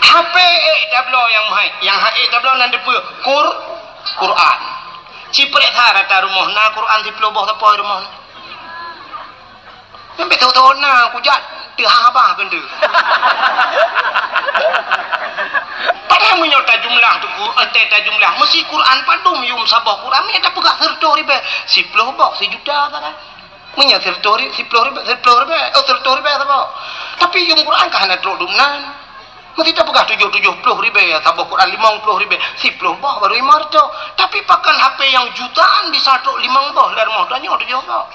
H P ék tabloe nyang meuhai. Nyang han ék tabloe nan dipeue? Qur-, Quran. Ci preh that rata rumoh na Quran siploh boh sapoe rumoh na. Nyang beutôi-beutôi na kujak teuhah bah keuneuk. Padahai meunyoe tajumlah Teungku, eh, tajumlah, meusi Quran padum yum saboh Quran, meunyoe tapeugah siratoh ribèe, siploh boh, sijuta sagai. Meunyoe siratoh ri-, siploh ribèe, siploh ribèe, oh, siratoh ribèe saboh. Tapi yum Quran ka hana trok dum nan. Meusti tapeugah tujoh, tujoh ploh ribèe saboh Quran, limong ploh ribèe, siploh boh baru lima reutôh. Tapi pakon H P nyang jutaan bisa trok limong boh lam rumoh tanyoe tujoh boh.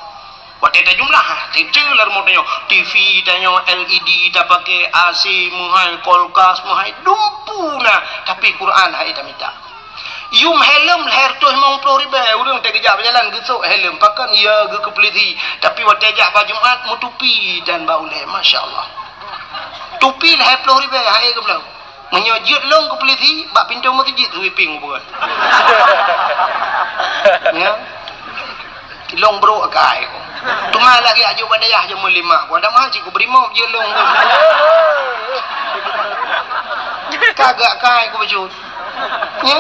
Watèe tajumlah, teuntèe lam rumoh tanyoe, T V tanyoe, L E D tapaké, A C meuhai, kulkas meuhai, dumpeue na, tapi Quran han ék tamita. Yum helm lhèe reutôh limong ploh ribèe, ureueng teuh geujak beujalan geusok helm, pakon? Ya, geukeupeuleudi. Tapi watèe jak bak Jumat, meutupi dan bak ulèe, masya Allah. Tupi lhèe ploh ribèe, han ék geubloe. Meunyoe jeuet lôn keu pulisi, bak pintoe meuseujid sweeping buet. Ya. Lôn brok akai ku. Teuma lagèe aju bak dayah jameun lima ku. Ada mahal cit ku bri mop jeuet lôn ku. Kagak akai ku bacut. Ya.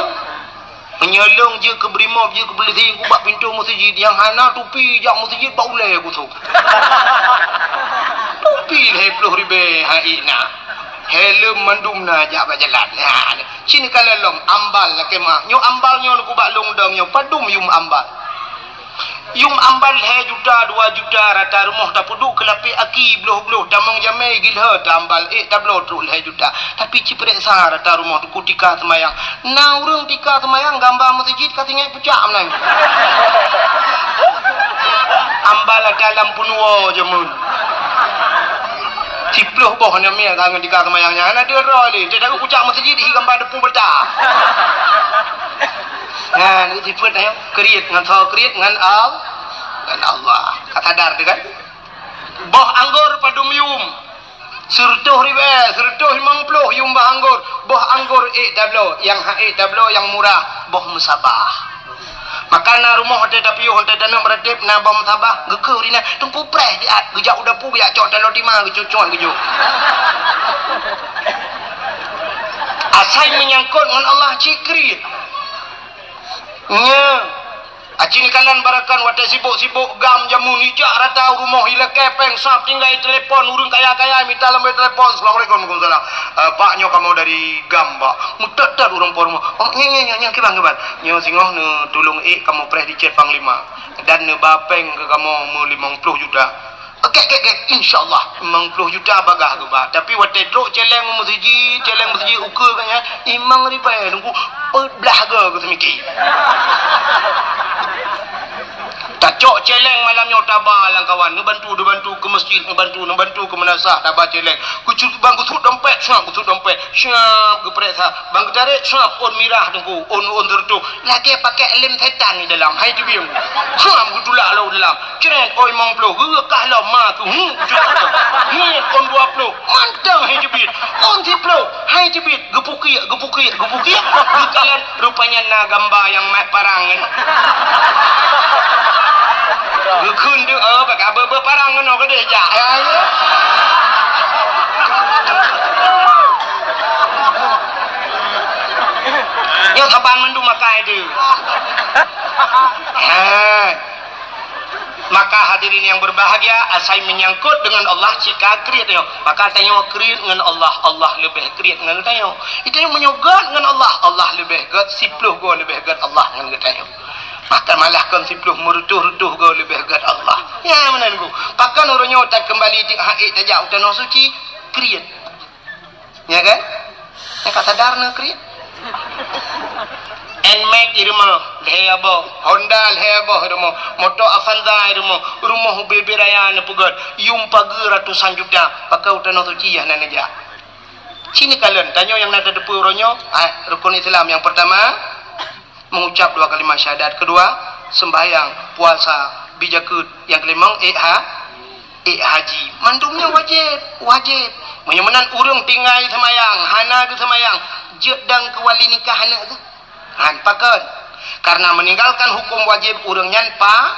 Meunyoe lôn jeuet keu brimob, jeuet keu polisi, ku bak pintoe meuseujid, nyang hana tupi jak meuseujid bak ulèe ku sôk. Tupi lhèe ploh ribèe hai na. Helm mandum na jak bak jalan. Ha, ci neukalon lom, ambal lakèe meu'ah. Nyoe ambal nyoe ku bak lôn dong nyoe, padum yum ambal. Yum ambal lhèe juta, dua juta, rata rumoh tapeuduek keu lapèe aki, bloh-bloh, tamong jamèe, gilhô, tambal ék tabloe trôk lhèe juta. Tapi ci peureksa rata rumoh teungku tika seumayang. Na ureueng tika seumayang gamba meuseujid ka singèt pucak meunan. Ambal ata lam peunuwoe jameun. Siploh boh na miet ka ngon tika seumayang nyan. Hana deuh droe lé. Teudaru pucak meuseujid hi gamba deupeu beuta. Nyan, sifeuet nyan. Kriet ngon soe? Kriet ngon Al-, ngon Allah. Ka sadar teuh kan? Boh anggor padum yum? Sireutôh ribèe, sireutôh limong ploh yum boh anggor. Boh anggor ék tabloe, nyang han ék tabloe nyang murah, boh meusabah. Maka na rumoh watèe tapiôh, watèe taneuk meuratéb, na boh meusabah, geukheun ri na, teungku preh siat, geujak u dapu, geujak cok taloe tima, geucok-cok geujok. Asai meunyangkot ngon Allah cit kriet. Nya, aci neukalon barakan watèe sibok-sibok gam jameun ijak rata u rumoh ilakèe pèng sab tinggai telepon ureueng kaya-kaya mita lamboi telepon, "Assalamualaikum." "Waalaikumsalam." "Eh, Pak, nyoe kamoe dari gam, Pak." Meutot-tot ureueng po rumoh. "Oh, nyan, nyan, nyan, nyan, kiban, kiban." "Nyoe singoh neutulông ék kamoe preh di Cét Panglima dan neuba pèng keu kamoe meulimong ploh juta." "Oke, oke, oke, insya Allah, limong ploh juta bagah geuba." Tapi watèe trok cèlèng meuseujid, cèlèng meuseujid ukeue geuh nyan, limong ribèe teungku, peuet blah goe geuseumiké. Tacok cèlèng malam nyoe taba lam kawan, neubantu, neubantu keu meuseujid, neubantu, neubantu keu meunasah, taba cèlèng. Geucut bang geusuet dompet, siap geusuet dompet, siap geupareksa. Bang geutarek, siap ôn mirah teungku, ôn, ôn sireutôh. Lagèe pakèk lem setan di dalam, hai teubieng. Siap geutulak lom dalam. Cret, oi, limong ploh, geureukah lom ma keu hu, cut. Ngieng, ôn dua ploh, mantong hai teubiet. Ôn siploh, hai teubiet. Geupukiek, geupukiek, geupukiek. Geukalon, rupanya na gamba nyang mat parang nyan. Geukheun deuh, oh, bak abeuh-abeuh parang keunoe keudeh jak. Ya, ya. Nyoe saban mandum makai deuh. Ha. Maka hadirin yang berbahagia, asai menyangkut dengan Allah, cika kriet nyoe. Maka tanyoe kriet ngon Allah, Allah leubeh kriet ngon tanyoe. Tanyoe meunyoe göt ngon Allah, Allah leubeh göt, siploh goe leubeh göt Allah ngon geutanyoe. Maka malah kon siploh, meureutôh-reutôh goe leubeh göt Allah. Ya, meunan ku. Pakon uroe nyoe takeumbali di hak tajak u Tanoh Suci, kriet. Ya kan? Nyang ka sadar na kriet. Nmax i rumoh, lhèe boh. Honda lhèe boh i rumoh. Moto Avanza i rumoh. Rumoh ubé-bé raya neupeugöt. Yum pageue ratusan juta. Pakon u Tanoh Suci hana neujak. Ci neukalon, tanyoe nyang na tateupeue uroe nyoe, ah, rukun Islam nyang peurtama, mengucap dua kalimat syahadat. Kedua, sembahyang, puasa, bi jakeuet. Nyang keulimong, ék ha-, ék haji. Mandum nyan wajéb, wajéb. Meunyoe meunan ureueng tinggai seumayang, hana geuseumayang, jeuet dong keu wali nikah aneuk geuh. Han pakon. Karena meninggalkan hukum wajib ureueng nyan pa-,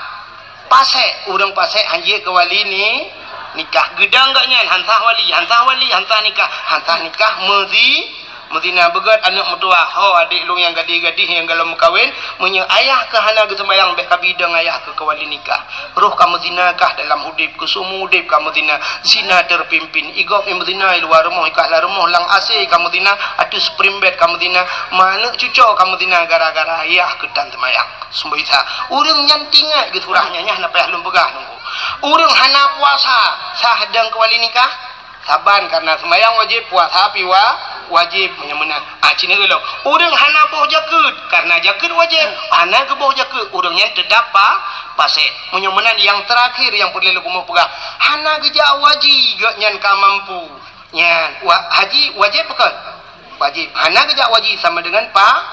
pasék. Ureueng pasék han jeuet keu wali ni-, nikah. Geudong gobnyan, han sah wali, han sah wali, han sah nikah, han sah nikah, meuzi-, Meuzina beugöt aneuk meutuwah, ho adék lôn nyang gadih-gadih nyang golom meukawen, meunyoe ayah keuh hana geuseumayang, bèk kabi dong ayah keuh keu wali nikah. Roh ka meuzina kah dalam udép, keu seumeu udép ka meuzina, zina terpimpin. I gob i meuzina i luwa rumoh, i kahla rumoh, lam AC ka meuzina, ateueh spring bed ka meuzina, ma aneuk cuco ka meuzina gara-gara ayah keuh tan seumayang. Seumbah Isa, ureueng nyan tingat geusurah nyan, nyan na payah lôn peugah nunggu. Ureueng hana puasa, sah dong keu wali nikah? Saban karena seumayang wajéb, puasa pi wa-, wajéb, meunyoe meunan. Ah, ci neukalon. Ureueng hana boh jakeuet, karena jakeuet wajéb, hana geuboh jakeuet, ureueng nyan teutap pa-, pasék. Meunyoe meunan nyang teurakhir nyang peureulèe lôn keumeung peugah, hana geujak haji gobnyan ka mampu. Nyan, wa-, haji wajéb bukon? Wajéb. Hana geujak haji sama dengan pa-,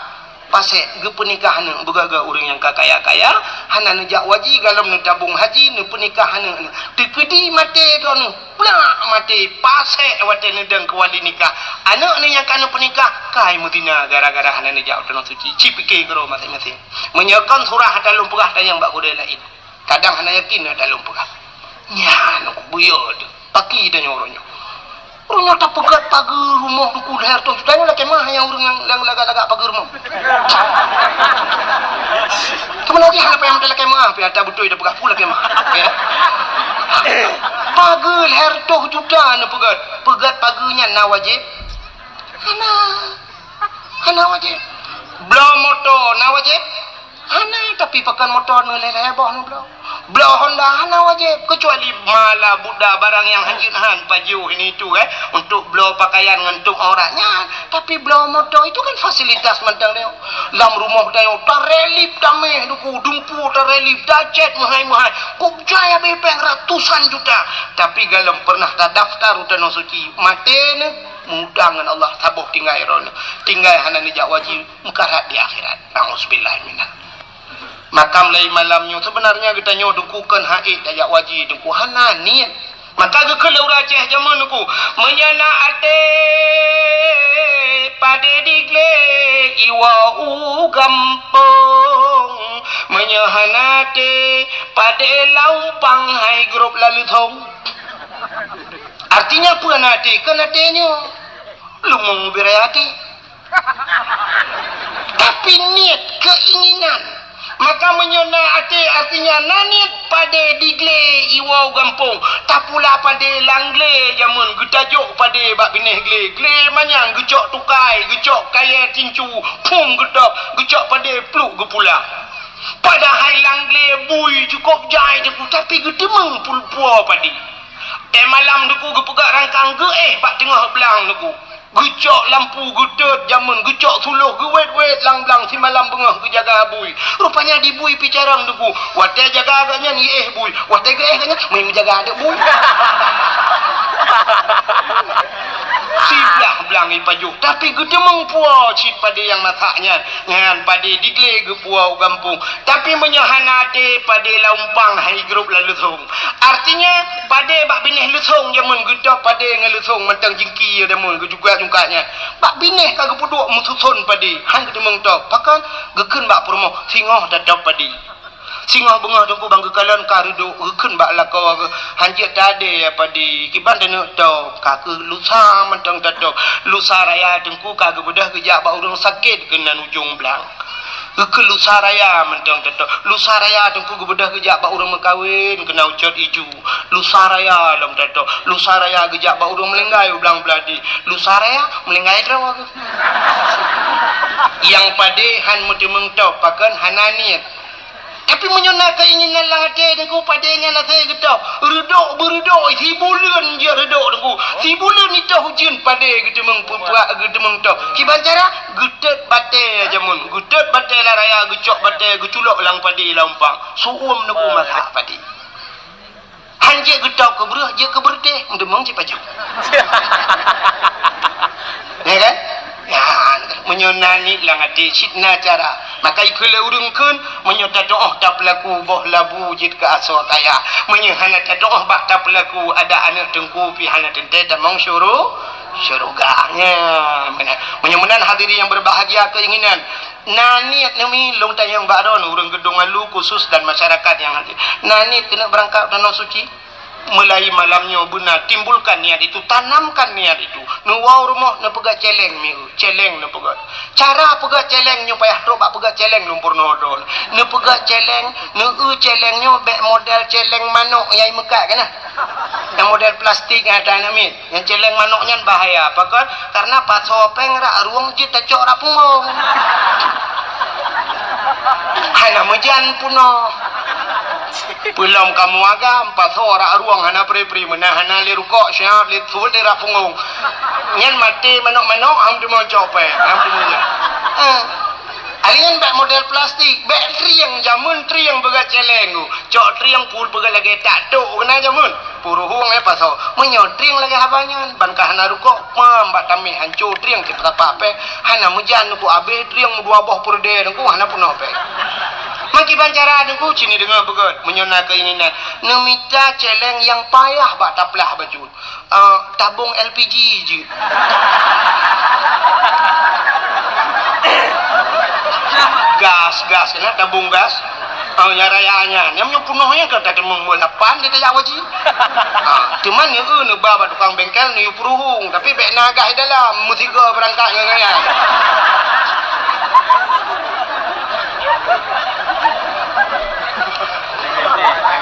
pasék, geupeunikah aneuk. Beugöt-göt ureueng nyang ka kaya-kaya, hana neujak haji, golom neutabong haji, neupeunikah aneuk. Teukeudi maté droeneuh, plak maté, pasék watèe neudong keu wali nikah. Aneuk neuh nyang ka neupeunikah, kai meuzina gara-gara hana neujak u Tanoh Suci. Ci pike keudroe maséng-maséng. Meunyoe kon surah ata lôn peugah tanyong bak gurèe laén. Kadang hana yakin ata lôn peugah. Nyan, buyô teuh. Paki tanyoe uroe nyoe. Uroe nyoe tapeugöt pageue rumoh Teungku lhèe reutôh juta nyoe lakèe mah. Nyang ureuëng nyang, nyang lagak-lagak pageue rumoh. Teuma lagée hana payah meuteulakée meuah, pih ata beutôi dah peugah pula kemah. Ya. Pageue lhèe reutôh juta neupeugét. Peugét pageue nyan na wajéb? Hana. Hana wajéb. Bloe moto na wajéb? Hana, tapi pakon moto neuh lhèe-lhèe boh neubloe. Bloe Honda hana wajéb, keucuali mala buda barang nyang hanjeuet han pajoh ini itu, eh, untuk bloe pakaian ngon tueng aurat nyan. Tapi bloe moto itu kan fasilitas mantong tanyoe. Lam rumoh tanyoe tarelip tameh duku, dumpu tarelip, tacet meuhai-meuhai. Kok jai habéh péng ratusan juta. Tapi galom pernah tadaftar u Tanoh Suci, maté neuh, meuutang ngon Allah, saboh tinggai droeneuh. Tinggai hana neujak wajéb, meukarat di akhirat. Nauzubillah minal. Makam lé malam nyoe, seubeunarnya geutanyoe Teungku kon han ék tajak wajéb Teungku, hana niet. Maka geukheun lé ureuëng Aceh jameun Teungku, meunyoe na até padé di glé iwoe u gampông, meunyoe hana até padé lam umpang hai grob lam leuthong. Artinya peue na até? Kon até nyoe. Leumo bira até. Tapi niet, keinginan. Maka meunyoe na até, artinya na niet padé di glé iwoe u gampông. Tapula padé lam glé jameun, geutajok padé bak binéh glé. Glé manyang geucok tukai, geucok kayée tincu, phom geutôb, geucok padé pluek geupula. Padahai lam glé bui cukôp jai Teungku, tapi geuteumeung pul-, puwoe padé. Éh malam Teungku geupeugah rangkang geuéh bak teungoh blang Teungku. Geucok lampu geutot jameun, geucok suloh geuwét-wét lam blang simalam beungoh geujaga bui. Rupanya di bui pih carông Teungku. Watée jaga gobnyan iéh bui, watée geuéh gobnyan meujaga aneuk bui. Siblah blang ipajoh, tapi geuteumeung puwoe cit padé nyang masak nyan. Nyan padé di glé geupuwoe u gampông. Tapi meunyoe hana até, padé lam umpang hai grob lam leuthong. Artinya, padé bak binéh leuthong jameun geutôb padé ngon leuthong mantong jingki jameun geujungkat-jungkat nyan. Bak binéh ka geupeuduek meususon padé, han geuteumeung tôb. Pakon? Geukheun bak peurumoh, singoh tatôb padé. Singoh beungoh Teungku ban geukalon ka reudôk, geukheun bak lakoe geuh, han jeuet tadé padé, kiban taneuk tôb, ka keuh lusa mantong tatôb. Lusa raya Teungku ka geubeudôh geujak bak ureuëng sakét keunan ujong blang. Geukheun lusa raya mantong tatôb. Lusa raya Teungku geubeudôh geujak bak ureuëng meukawen keunan ucot iju. Lusa raya lom tatôb. Lusa raya geujak bak ureuëng meulinggai u blang beuladi. Lusa raya meulinggai droe geuh. Nyang padé han meuteumeung tôb, pakon hana niet. Tapi meunyoe na keinginan lam até Teungku, padé nyan asai geutôb. Reudôk beureudôk, sibuleuen jeuet reudôk Teungku. Sibuleuen itôh ujeuen padé geuteumeung peupuak, geuteumeung tôb. Kiban cara? Geutot batée jameun. Geutot batée lam raya, geucok batée, geuculok lam padé lam umpang. Su'uem Teungku masak padé. Han jeuet geutôb keu breueh, jeuet keu beureutéh, meudeumeung cit pajoh. Ya kan? Ya, meunyoe na niet lam até cit na cara. Maka ikheun lé ureuëng kheun, meunyoe tatu'oh tapeulaku boh labu jeuet keu asoe kaya. Meunyoe hana tatu'oh bak tapeulaku adak aneuk Teungku pih hana teuntée tamong syuru-, syeuruga. Nya, meunan. Meunyoe meunan hadirin yang berbahagia keinginan, na niet neumi lôn tanyong bak droeneuh ureuëng Geudong Alu khusus dan masyarakat nyang hadir. Na niet keuneuk beurangkat u Tanoh Suci? Mulai malam nyoe beuna timbulkan niat itu, tanamkan niat itu. Neuwoe u rumoh neupeugét céléng mieu, céléng neupeugét. Cara peugét céléng nyoe payah trok bak peugét céléng lôn peurunoe droe. Neupeugét céléng, neueu céléng nyoe bék model céléng manok nyang imeukat keunoe. Nyang model plastik nyang ata aneuk miet. Nyang céléng manok nyan bahaya. Pakon? Karena pasoe péng rak rueng jeuet tacok rak punggong. Hana meujan peunoh. Peulom kamoe agam, pasoe rak rueng hana pri-pri, meunan hana lé rukok, siap lé thon lé rak punggong. Nyan maté manok-manok, ham teuma cok péng, ham teuma nyan. Eh. Alèh nyan bék model plastik, bék trieng, jameun trieng peugét céléng. Cok trieng pul peugét lagèe tak tok keunan jameun. Puruhueng, eh, pasoe. Meunyoe trieng lagèe haba nyan, ban ka hana rukok, pam bak tamèh hanco trieng cit peusapat péng. Hana meujan Teungku, abéh trieng meudua boh peureudèe Teungku, hana peunoh péng. Meukiban cara Teungku, ci neudeungö beugöt. Meunyoe na keuinginan, neumita céléng nyang payah bak taplah bacut. Ah, tabong L P G jeuet. Gas, gas, keunan tabong gas. Oh, nyang raya nyan. Nyang meunyoe peunoh nyan ka tateumong buet lapan di tajak haji. Ha, teuma neu-eu neuba bak tukang bengkel neuyue peuruhueng, tapi bèk na gah di dalam, meusigoe beurangkat ngon nyan.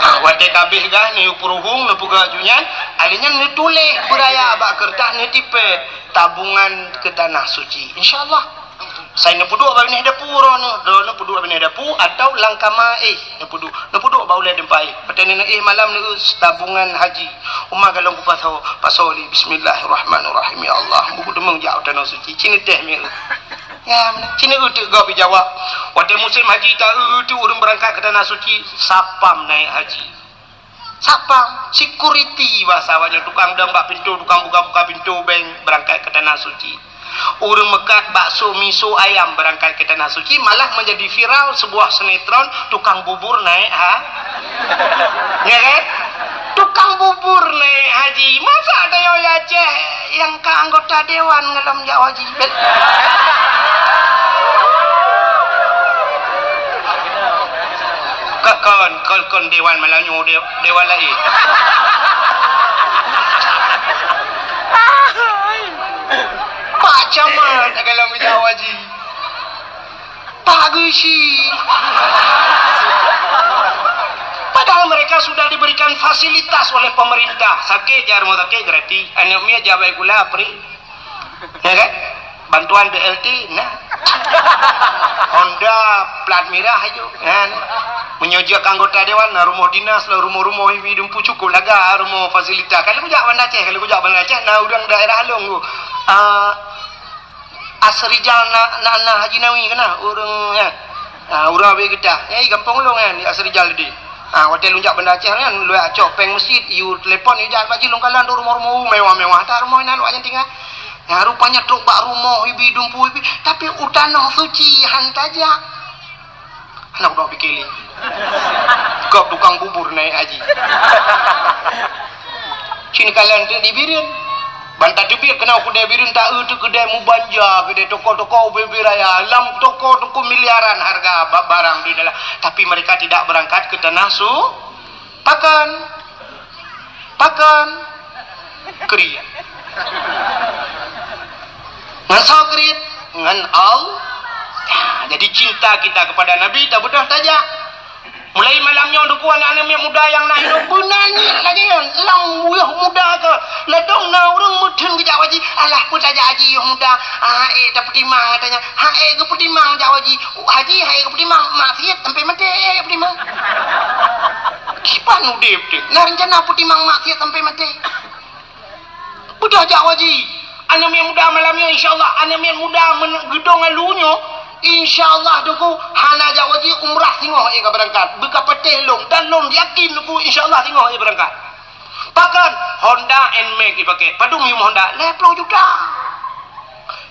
Ha, watèe ka abéh gah neuyue peuruhueng, neupeugah ju nyan, alèh nyan neutuléh beuraya bak keureutah neutipèe tabungan keu tanah suci. Insya Allah. Sai neupeuduek bak binéh dapu droeneuh, droeneuh peuduek bak binéh dapu atau lam kama éh neupeuduek, neupeuduek bak ulèe deumpah éh. Watèe neuéh malam neu tabungan haji. Uma galong kupasoe, pasoe lé bismillahirrahmanirrahim. Ya Allah, buku deungon jak u tanoh suci. Ci neutéh meu'eu. Ya, meunan. Ci neu'eu teuk gob jawab. Watèe musém haji ta-eu teuk ureueng beurangkat keu tanoh suci, sapam naik haji. Satpam, security bahasa awaknyan, tukang dong bak pintoe, tukang buka-buka pintoe bank beurangkat keu Tanah Suci. Ureueng meukat bakso, miso, ayam beurangkat keu Tanah Suci, malah menjadi viral sebuah sinetron tukang bubur naik ha-, ya kan? Tukang bubur naik haji. Masa tanyoe di Aceh nyang ka anggota dewan ngalom jak haji? Kon, kon, kon dewan malam nyoe, de-, dewan laén. Pak Camat dalam bidang haji. Pak Geuchik. Padahal mereka sudah diberikan fasilitas oleh pemerintah. Sakét jak rumoh sakét gratis. Aneuk miet jak bak sikula free. Ya kan? Bantuan B L T na. Honda plat mirah aju. Kan? Meunyoe jeuet keu anggota dewan, na rumoh dinas, na rumoh-rumoh ibi dumpu cukôp laga rumoh fasilitas. Kalau kujak Banda Aceh, kalau kujak Banda Aceh, na ureueng daerah lôn tu. Ah, Asrijal na, na, na Haji Nawi kana ureueng, ya. Ah, ureueng abéh geutah. Ya, i gampông lôn kan, di Asrijal tadi. Ah, watèe lôn jak Banda Aceh kan, lôn cok péng meuseujid, yue telepon, yue jak bak jih lôn kalon tu rumoh-rumoh mewah-mewah. That rumoh inan awaknyan tinggai. Nah, rupanya trok bak rumoh ibi dumpu ibi, tapi u Tanoh Suci han tajak. Hana kudoe pike lé. Gob tukang bubur naik haji. Ci neukalon teuk di Bireuen. Ban tateubiet keunoe keudè Bireuen, ta-eu teuk keudè mubanja, keudè toko-toko ubé-ubé raya. Lam toko-toko miliaran harga ba-, barang di dalam. Tapi mereka tidak berangkat ke tanah su-, Pakon? Pakon? Kriet. Ngon soe kriet? Ngon Allah. Ya, jadi cinta kita kepada Nabi tabeudôh tajak. Mulai malam nyoe, Teungku, aneuk-aneuk miet muda nyang na hidup, beuna niet lagèe nyan. Lam yoh muda ka, ladôm na ureueng meutheun geujak haji. Alah, peue tajak haji yoh muda? Ah, ék tapeutimang, katanya. Ha, ék geupeutimang jak haji. Haji, ha ék geupeutimang, maksiet sampai maté, ék geupeutimang. Kiban udép teuh, na rencana peutimang maksiet sampai maté. Beudôh jak haji. Aneuk miet muda malam nyoe, insya Allah, aneuk miet muda men-, geudong alu nyoe, insya Allah, Teungku, hana jak haji, umrah singoh ék ka beurangkat. Beu ka patéh lôn, dan lôn yakin, Teungku, insya Allah, singoh ék beurangkat. Pakon? Honda Nmax ipakè. Padum yum Honda? Lhèe ploh juta.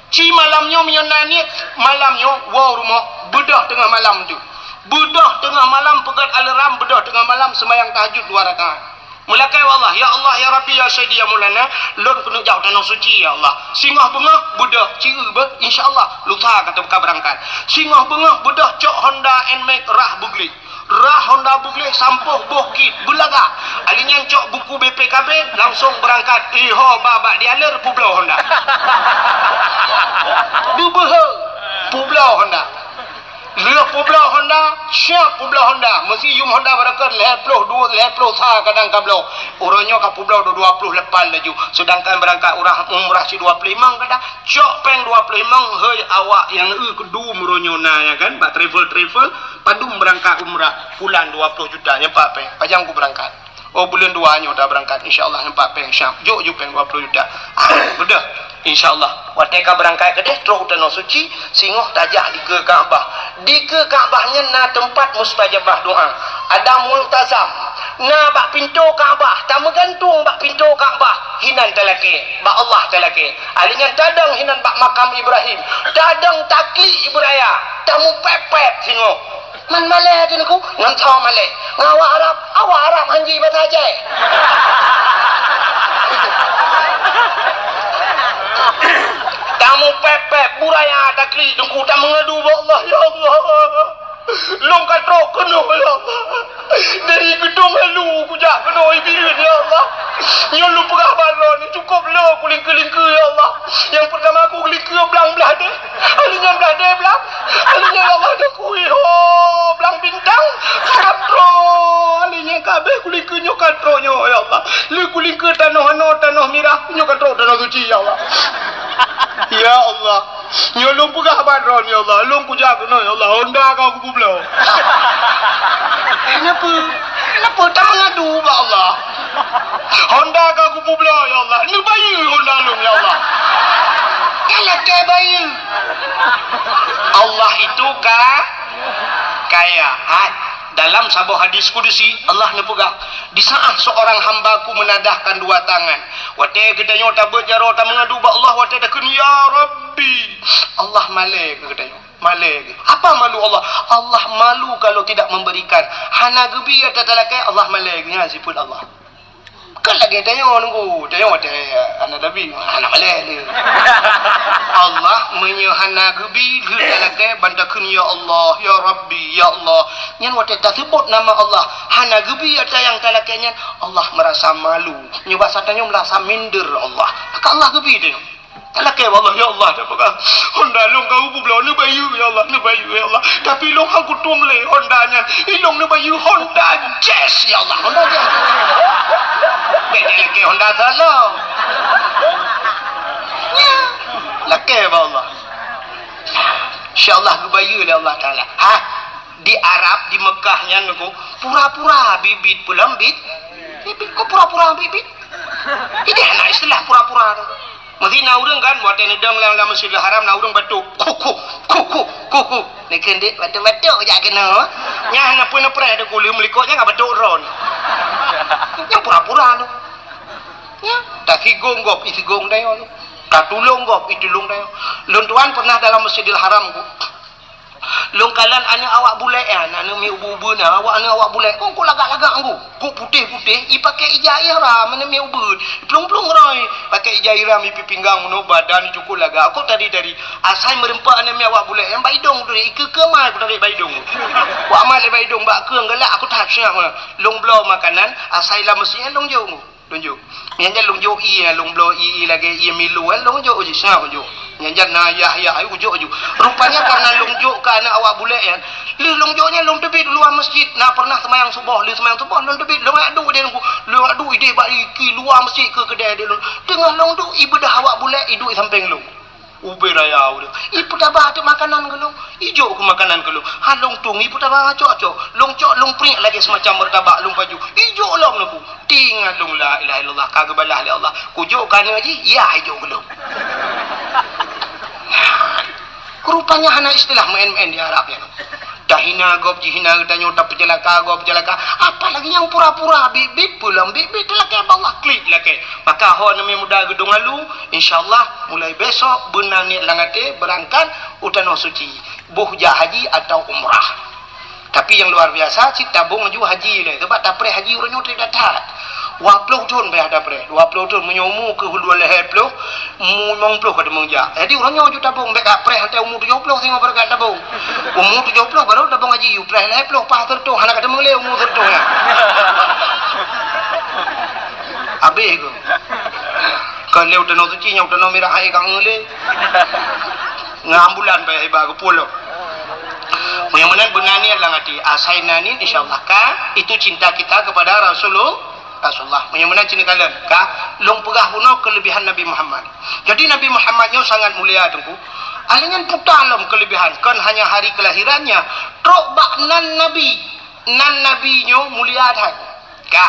Ci malam nyoe meunyoe na niet, malam nyoe woe rumoh, beudôh teungoh malam tu. Beudôh teungoh malam, peugèt alarm, beudôh teungoh malam, seumayang tahajud dua rakaat. Meulakèe bak Allah, "Ya Allah, ya Rabbi, ya Sayyidi, ya Maulana, lôn keuneuk jak u Tanoh Suci, ya Allah." Singoh beungoh, beudôh, ci eu beuh, insya Allah, lusa ka teuka beurangkat. Singoh beungoh, beudôh cok Honda Nmax rhah beugleh. Rhah Honda beugleh sampôh boh kit beulaga. Ali nyan cok buku B P K B, langsông beurangkat. Iho ba bak dealer peubloe Honda. Beubeuhe peubloe Honda. Lheueh peubloe Honda, siap peubloe Honda. Meusi yum Honda barokon lhèe ploh dua, lhèe ploh sa kadang ka bloe. Uroe nyoe ka peubloe dua, dua ploh lapan laju. Seudangkan beurangkat urah umrah cit dua ploh limong kadang. Cok péng dua ploh limong, hei awak nyang eu keudum uroe nyoe na, ya kan, bak travel-travel, padum beurangkat umrah, bulan dua ploh juta, nyan pat péng. Pajan ku beurangkat? Oh, buleuen dua nyoe ta beurangkat, insya Allah, nyan pat péng, siap. Jok ju péng dua ploh juta. Ah, beudôh. Insya Allah. Watèe ka beurangkat keudeh, trok u Tanoh Suci, singoh tajak dikeue Ka'bah. Dikeue Ka'bah nyan na teumpat mustajabah doa. Ada multazam. Na bak pintoe Ka'bah, tameugantung bak pintoe Ka'bah, hinan talakèe, bak Allah talakèe. Ali nyan tadong hinan bak makam Ibrahim, tadong taklik beuraya, tamupèp-pèp singoh. Man malèe teuh Teungku, ngon soe malèe? Ngon awak Arab, awak Arab han ji basa Aceh. Tamupèp-pèp, beuraya taklik Teungku, tameungadu bak Allah, "Ya Allah, Lôn ka trok keunoe, ya Allah. Dari Geudong Halu kujak keunoe Ibireuen, ya Allah. Nyoe lôn peugah bak droeneuh, cukôp le kulingkeu-lingkeu, ya Allah. Nyang peurtama kulingkeu blang blah deh. Ahli nyan blah deh blang. Ahli nyan, ya Allah, dah kui ho blang bintang. Ka trok. Ahli nyan ka abéh kulingkeu nyoe ka trok nyoe, ya Allah. Le kulingkeu tanoh anoe, tanoh mirah, nyoe ka trok tanoh suci, ya Allah. Ya Allah. Nyoe lôn peugah bak droeneuh, ya Allah. Lôn kujak keunoe, ya Allah. Honda ka kupeubloe. Kenapa? Kenapa tak mengadu bak Allah? Honda ka kupeubloe, ya Allah. Neubayeue Honda lôn, ya Allah. Kan lakée bayeue. Allah itu ka-, kaya. Ha, dalam saboh hadis kudusi, Allah neupeugah, "Di saat seorang hamba-Ku menadahkan dua tangan." Watée geutanyoe tabeuet jaroe tameungadu bak Allah, watée takheun, "Ya Rabbi," Allah malée keu geutanyoe. Malée. Apa malu Allah? Allah malu kalau tidak memberikan. Hana geubi ata talakée, Allah malée. Nyan sifeuet Allah. Kan lagée tanyoe nunggu, tanyoe watée hana tabi, hana malée lé. Allah meunyoe hana geubi lheueh talakée ban takheun, "Ya Allah, ya Rabbi, ya Allah." Nyan watée taseubut nama Allah, hana geubi ata nyang talakée nyan, Allah merasa malu. Nyoe basa tanyoe merasa minder Allah. Maka Allah geubi tanyoe. Talakée bak Allah, "Ya Allah," tapeugah, "Honda lôn ka kupeubloe, neubayeue, ya Allah, neubayeue, ya Allah. Tapi lôn han kutueng lé Honda nyan. Ilôn neubayeue Honda Jazz, ya Allah, Honda Jazz." Bék talakée Honda salah. Lakée bak Allah. Insya Allah geubayeue lé Allah Taala. Ha? Di Arab, di Mekah nyan, pura-pura bit-bit peulom bit. Bit-bit, kok pura-pura bit-bit? Ideh na istilah pura-pura tu. Meusi na ureuëng kan, watée neudong lam, lam Masjidil Haram, na ureuëng batuk. Kuku, kuku, kuku. Neukheun dek batuk-batuk jak keunoe. Nyan na peue neupreh deuk uleuem likot nyan ka batuk droe. Nyan pura-pura tu. Nyan, tasigong gob, isigong dayoe. Tatulông gob, itulông dayoe. Lôn tuan pernah dalam Masjidil Haram ku. Lôn kalon aneuk awak bulek nyan, aneuk miet ubeut-ubeut nyan, awak aneuk awak bulek, kon kok lagak-lagak ngon, kok putéh-putéh, ipaké ija ihram, aneuk miet ubeut, iplueng-plueng roi, paké ija ihram, ipi pinggang, meunoe badan, cukôp lagak, kok tadi-tadi, asai meureumpok aneuk miet awak bulek nyan bak idong tadi, ikeue-keue mai kutarék bak idong. Kok amat lé bak idong, bak keue galak, aku that seungat, lôn bloe makanan, asai lam meuseujid nyan lôn jok. Lôn jok. Nyan jan lôn jok ié, lôn bloe ié, ié lagée ié Milo, eh, lôn jok jih, seungat lôn jok. Nyan jan na yah-yah, ayo jok aju. Rupanya karena lôn jok keu aneuk awak bulek nyan, lheueh lôn jok nyan lôn teubiet luwa masjid. Na pernah seumayang suboh, lheueh seumayang suboh lôn teubiet, lôn adu deh, lôn adu ideh bak iki luwa masjid keu keudè deh lôn. Teungoh lôn duek, ibeudoh awak bulek, iduek sampéng lôn. Ubé raya ureuëng. Ipeutaba teuk makanan keu lôn. Ijok keu makanan keu lôn. Ha lôn tueng ipeutaba acok-acok. Lôn cok lôn priek lagée seumacam meurtabak lôn paju. Ijok lom neupeu. Tingat lôn la ilaha illallah ka geubalah lé Allah. Kujok keu aneuk jih, yah ijok keu lôn. Rupanya hana istilah meu'en-meu'en di Arab nyan. Tahina gob jihina geutanyoe, tapeuceulaka gob peuceulaka. Apalagi nyang pura-pura bit-bit peulom bit-bit teulakée bak Allah klik lakée. Maka ho aneuk muda Geudong Alu, insya Allah mulai besok beuna niet lam até beurangkat u Tanoh Suci, boh jak haji atau umrah. Tapi nyang luar biasa cit tabong aju haji lé, sebab tapreh haji uroe nyoe that-that. Dua ploh thon payah tapreh, dua ploh thon meunyoe umu keuh dua lhée ploh, Mu limong ploh ka teumong jak. Jadi uroe nyoe ju tabong, bék ka preh, watée umu tujoh ploh singoh baru ka tabong. Umu tujoh ploh baru tabong haji, u preh lhée ploh, paih seureutoh, hana ka teumong lé umu seureutoh nyan. Habéh keuh. Ka lé u Tanoh Suci, nyoe u Tanoh Mirah hai ka ngeulé. Ngon ambulan payah iba geupulông. Meunyoe meunan beuna niet lam até, asai na niet, insya Allah ka, itu cinta kita kepada Rasulullah. Rasulullah. Meunyoe meunan cit neukalon, ka lôn peugah bunoe keulebihan Nabi Muhammad. Jadi Nabi Muhammad nyoe sangat mulia teungku. Ahli nyan puta lom keulebihan, kon hanya hari kelahirannya, trok bak nan Nabi. Nan Nabi nyoe mulia that. Ka.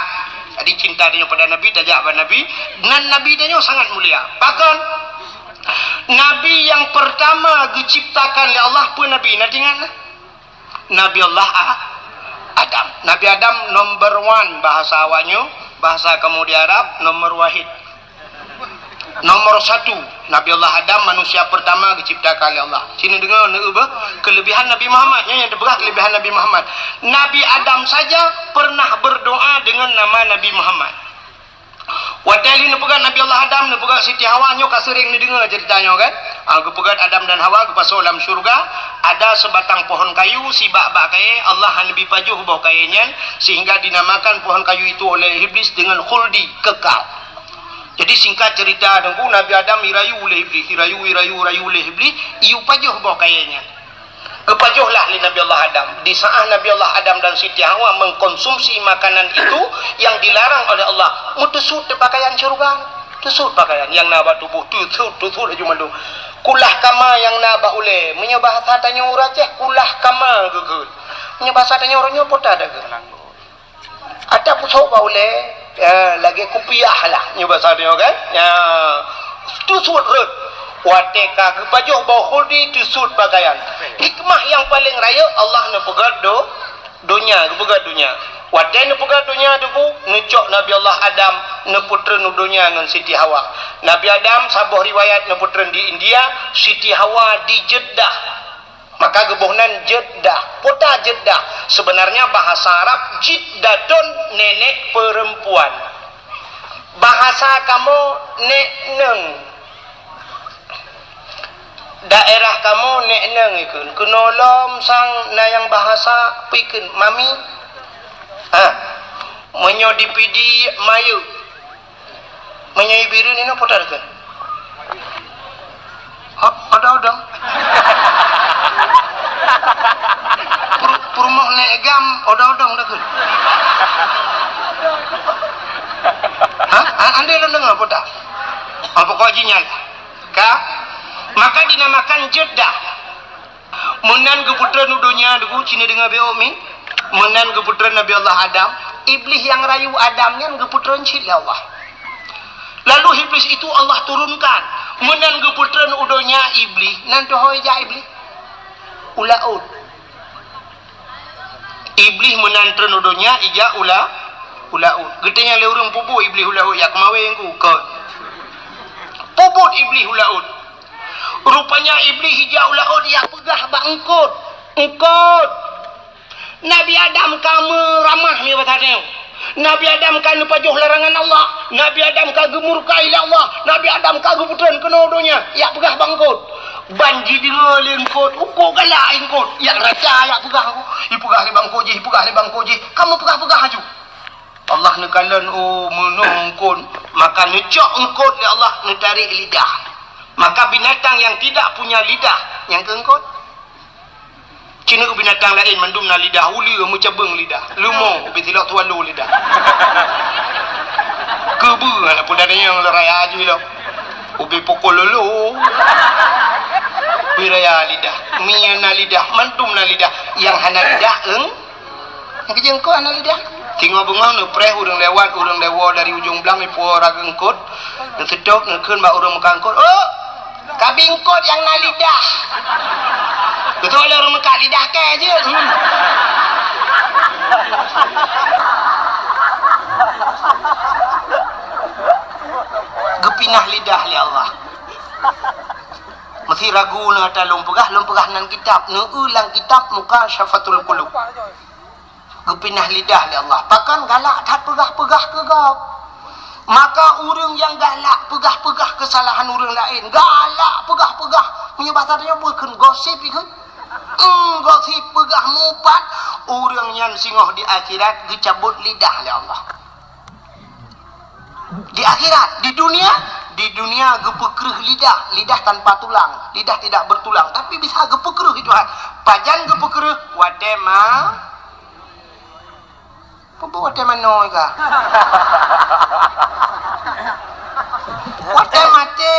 Jadi cinta tanyoe pada Nabi, tajak bak Nabi. Nan Nabi tanyoe sangat mulia. Pakon? Nabi yang pertama geuciptakan lé Allah peue Nabi? Na teuingat na? Nabi Allah A-, Adam. Nabi Adam number one bahasa awaknyoe, bahasa kamoe di Arab nomor wahid. Nomor satu, Nabi Allah Adam manusia pertama diciptakan oleh Allah. Sini dengar, nak ubah kelebihan Nabi Muhammad, ya, yang terpeugah kelebihan Nabi Muhammad. Nabi Adam saja pernah berdoa dengan nama Nabi Muhammad. Watée lheueh neupeugét Nabi Allah Adam, neupeugét Siti Hawa, nyoe ka seuréng neudeungoe ceurita nyoe kan? Ah, geupeugét Adam dan Hawa geupasoe lam syeuruga, ada seubatang pohon kayu, sibak bak kayée, Allah hana neubi pajoh boh kayée nyan, sehingga dinamakan pohon kayu itu oleh Iblis dengan khuldi, kekal. Jadi singkat ceurita Teungku, Nabi Adam jirayu lé Iblis, jirayu, jirayu, jirayu lé Iblis, iyue pajoh boh kayée nyan. Geupajoh lah lé Nabi Allah Adam. Di saat Nabi Allah Adam dan Siti Hawa mengkonsumsi makanan itu yang dilarang oleh Allah, meuteusut di pakaian syeuruga. Teusut pakaian nyang na bak tuboh, teusut, teusut laju mandum. Kulah kama nyang na bak ulée. Meunyoe bahasa tanyoe ureuëng Aceh, kulah kama geukheun. Meunyoe bahasa tanyoe ureuëng nyoe pota dah geukheun. Ata pusoe bak ulée, ya, lagée kupiah lah, nyoe basa nyoe kan? Ya, teusut rot. Watée ka geupajoh boh khuldi, teusut pakaian. Hikmah nyang paleng rayeuk, Allah neupeugét do-, donya, geupeugét donya. Watée neupeugét donya Teungku, neucok Nabi Allah Adam, neupeutreun u donya ngon Siti Hawa. Nabi Adam, saboh riwayat, neupeutreun di India, Siti Hawa di Jeddah. Maka geuboh nan Jeddah. Kota Jeddah sebenarnya bahasa Arab jiddatun, nenek perempuan. Bahasa kamoe nek neng. Daerah kamoe nek neng ikheun. Keunoe lom sang na nyang bahasa peue ikheun, mami. Ha. Meunyoe di Pidie, mayeuek. Meunyoe i Bireuen inoe peue takheun? Ha, odong-odong. Pur-, peurumoh nek gam, odong-odong takheun. Ha? A-, andai lôn deungoe peue ta? Oh, pokok jih nyan. Ka? Maka dinamakan Jeddah. Meunan geupeutreun u donya Teungku, ci neudeungoe beuh mi. Meunan geupeutreun Nabi Allah Adam, Iblih nyang rayu Adam nyan geupeutreun cit lé Allah. Lalu Iblis itu Allah turunkan. Meunan geupeutreun u donya Iblih, nan teuhôi jak Iblih? U laôt. Iblih meunan treun u donya ijak u la-, u laôt. Geutanyong lé ureuëng, peue buet Iblih u laôt, jak keumawén ku? Kon. Peue buet Iblih u laôt? Rupanya Iblih ijak u laôt, jak peugah bak eungkôt. Eungkôt. Nabi Adam ka meuramah nibak tanyoe. Nabi Adam ka neupajoh larangan Allah. Nabi Adam ka geumurka lé Allah. Nabi Adam ka geupeutreun keunoe donya. Jak peugah bak eungkôt. Ban jideungoe lé eungkôt, eungkôt galak eungkôt. Jak raca jak peugah, ipeugah lé bak eungkôt jih, ipeugah lé bak eungkôt jih. Ka meupeugah-peugah laju. Allah neukalon, oh, meunoe eungkôt, maka neucok eungkôt lé Allah, neutarek lidah. Maka binatang yang tidak punya lidah, nyang keu eungkôt. Ci na binatang laén mandum na lidah, uleue meucabeueng lidah, leumo ubé silok tualo lidah. Keubeue aneuk peue dan nyang raya jih lom. Ubé pukul lolo. Ubé raya lidah. Mie na lidah, mandum na lidah. Nyang hana lidah, eung-, Nyang keu jeuet eungkôt hana lidah. Singoh beungoh neupreh ureuëng lewat, ureuëng lewat dari ujong blang, ipuwoe raga eungkôt, neuseutôt, neukheun bak ureuëng meukat eungkôt, "Oh, ka bi eungkôt nyang na lidah." Beutôi lé ureuëng meukat lidah kèe jeuet. Hmm. Geupinah lidah lé Allah. Meusé ragu neuh ata lôn peugah, lôn peugah nan kitab, neueu lam kitab Mukasyafatul Qulub. Geupinah lidah lé Allah. Pakon galak that peugah-peugah keu gob. Maka ureuëng nyang galak peugah-peugah keusalahan ureuëng laén, galak peugah-peugah, meunyoe basa tanyoe peue kheun, gosip ikheun. Hmm, gosip peugah mupat, ureuëng nyan singoh di akhirat geucabot lidah lé Allah. Di akhirat, di dunia, di dunia geupeukreuh lidah, lidah tanpa tulang, lidah tidak bertulang, tapi bisa geupeukreuh itu. Pajan geupeukreuh? Watée ma Peue buet watée manoe ka? Watée maté.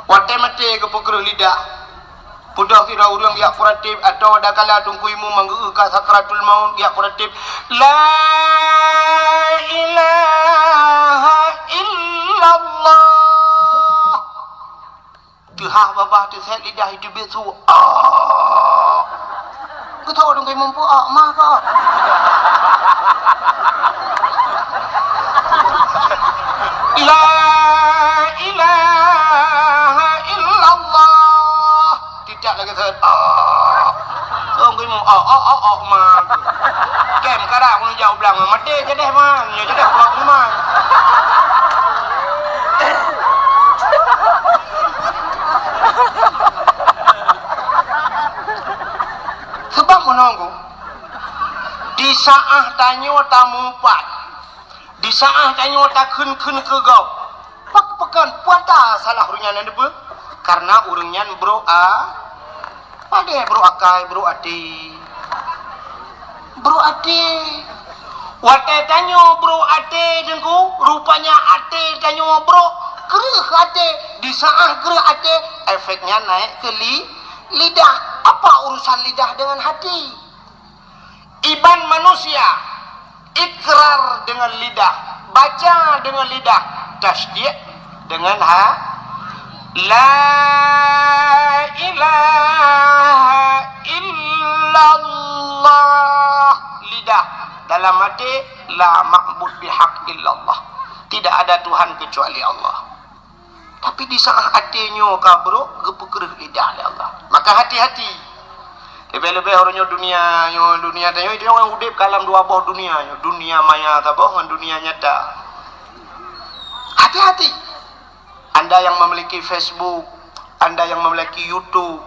Watée maté geupeukreuh lidah. Peudeuh sidroe ureuëng jak peuratéb, atau adakala Teungku Imum manggeu ka sakratul maut jak peuratéb, "La ilaha illallah." Teuhah babah teusét lidah iteubiet su. Oh! Geutho dong kai mumpuk, oh, mah ko. La ilaha illallah. Tidak lagi teusét. Oh. Dong kai mu, oh, oh, oh, oh, mah. Em, karak meunujak u blang, maté jadeh man, nyoe jadeh uroe pengumuman. Sebab meunoe, di saát tanyoe tameuupat, di saát tanyoe takheun-kheun keu gob, Pak, pakon, peue ata salah ureuëng nyan, na neubeuet? Karena ureuëng nyan brok a-, padahai brok akai, brok até. Brok até. Watée tanyoe brok até, Teungku, rupanya até tanyoe brok, kreueh até. Di saát kreueh até, efeknya naik ke li-, lidah. Apa urusan lidah dengan hati? Iban manusia, ikrar dengan lidah, baca dengan lidah, tasdiq dengan ha-, la ilaha illallah, lidah, dalam hati, la ma'bud bihaq illallah, tidak ada Tuhan kecuali Allah. Tapi di saát até nyoe ka brok, geupeukreueh lidah lé Allah. Maka hati-hati. Leubeh-leubeh uroe nyoe dunia nyoe, dunia tanyoe, itu nyoe udeb ka lam dua boh dunia nyoe, dunia maya saboh ngon dunia nyata. Hati-hati. Anda yang memiliki Facebook, anda yang memiliki YouTube,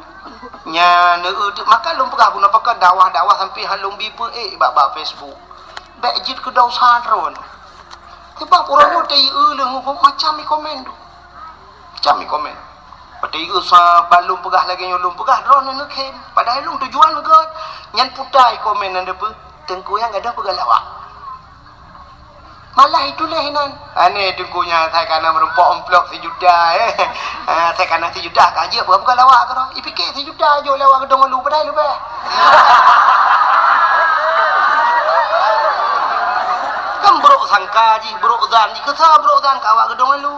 nyan, eh, maka lôn peugah guna pakai dakwah-dakwah sampai hal lôn bi peuék bak-bak Facebook. Bék jeuet keu dosa droe. Sebab uroe nyoe teuieu leuh ngubuk macam i komen tu. Macam i komen. Watée ieu sa ban lôn peugah lagée nyoe lôn peugah, droeneuh neukhém. Padahai lôn tujuan beugét. Nyan puta i komen nyan deupeu, Teungku nyang gadôh peugah lawak. Malah ituléh inan. Aneh Teungku nyan, sai kana meurumpok amplop sijuta, eh. Ah, sai kana sijuta ka jeuet peugah lawak keudroe. Ipike sijuta jok lawak geudong malu padahai leubeh. Kan brok sangka jih, brok zan jih, keusa brok zan ka awak geudong malu.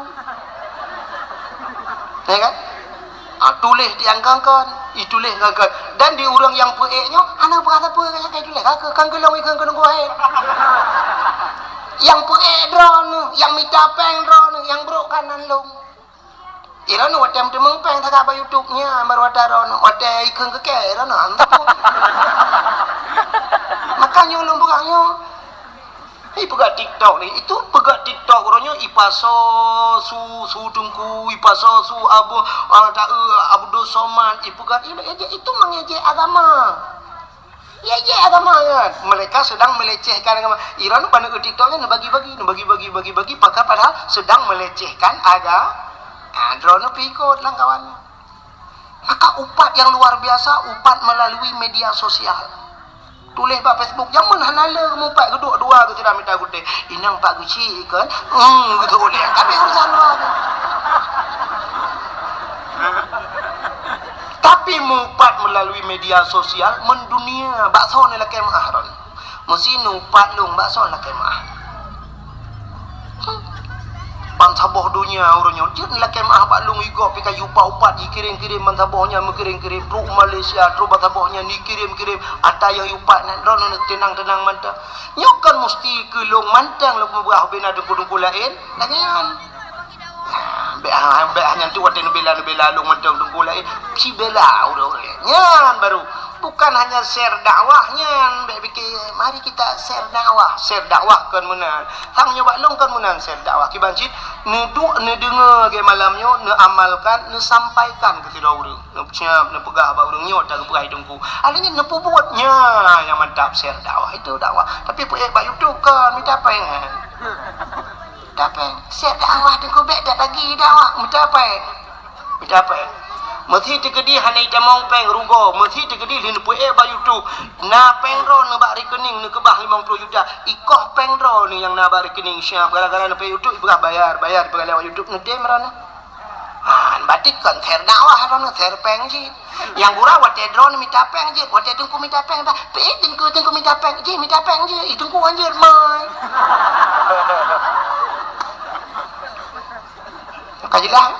Ya kan? Ah, tuléh di angkangkan, ituléh angkangkan. Dan di ureuëng nyang peuék nyoe, hana peurasa peue nyang ka ituléh. Ka keu, kan keu lôn ikheun keu nunggu hai. Nyang peuék droeneuh, nyang mita péng droeneuh, nyang brok kanan lôn. Droeneuh watée meuteumong péng saga bak YouTube nyan, baru watée droeneuh, watée ikheun keu kée, droeneuh hana pun. Maka nyoe lôn peugah nyoe. Ipeugah TikTok ni, itu peugah TikTok uroe nyoe ipasoe su, su Teungku, ipasoe su Abu, ah, ta-, eh, Abdul Somad, ipeugah, i-, i-, itu mengejek agama. Ejek agama kan. Mereka sedang melecehkan agama. Iran pada TikTok ni bagi-bagi, bagi-bagi, bagi-bagi, maka padahal sedang melecehkan aga-, ah, droeneuh pih ikot lam kawan. Maka upat yang luar biasa, upat melalui media sosial. Tuléh bak Facebook, jameun hana le mupat geuduek dua geuh sidang mita gutée. Inong pat geuchik kan? Hmm, gitu uleh. Tapi urusan luar tu. Tapi mupat melalui media sosial, mendunia, bak soe lakée meuah ron. Meusi nupat lôn, bak soe lakée meuah. Bansaboh donya uroe nyoe jeuet lakée meuah bak lôn, igob pih ka yupat-upat, jikirém-kirém bansaboh nyan, meukirém-kirém trok Malaysia, trok bansaboh nyan jikirém-kirém, ata nyang yupat nyan droeneuh teunang-teunang mantong. Nyoe kon musti keu lôn mantong lôn peugah ubena teungku-teungku laén, lagée nyan. Nah, bék ha-, bék hana tu watée neubela-neubela lôn mantong teungku laén, sibela ureuëng-ureuëng nyan baru. Bukan hanya share dakwah nyan, bék pike, mari kita share dakwah. Share dakwah kon meunan. Sang nyoe bak lôn kon meunan share dakwah. Kiban cit, neuduek, neudeungoe lagée malam nyoe, neuamalkan, neusampaikan keu sidroe ureuëng. Neusiab, neupeugah bak ureuëng nyoe, ta geupeugah i teungku. Akhirnya neupeubuet nyan nyang mantap share dakwah. Itu dakwah. Tapi peuék bak YouTube kon, mita péng. Mita péng. Share dakwah teungku bék dak lagi dakwah, mita péng. Mita péng. Meusi teukeudi hana itamong péng rugoe, meusi teukeudi lheueh neupeuék bak YouTube. Na péng droeneuh bak rekening neukeubah limong ploh juta. Ikoh péng droeneuh nyang na bak rekening siab gara-gara neupeuék YouTube ipeugah bayar, bayar, ipeugah lewat YouTube neutem droeneuh. Ha, berarti kon share dakwah droeneuh, share péng cit. Nyang gura watée droeneuh mita péng jeuet, watée teungku mita péng dah. Peuék teungku, teungku mita péng, jih mita péng jeuet, ih teungku anjeuet mai. Ka jeulaih?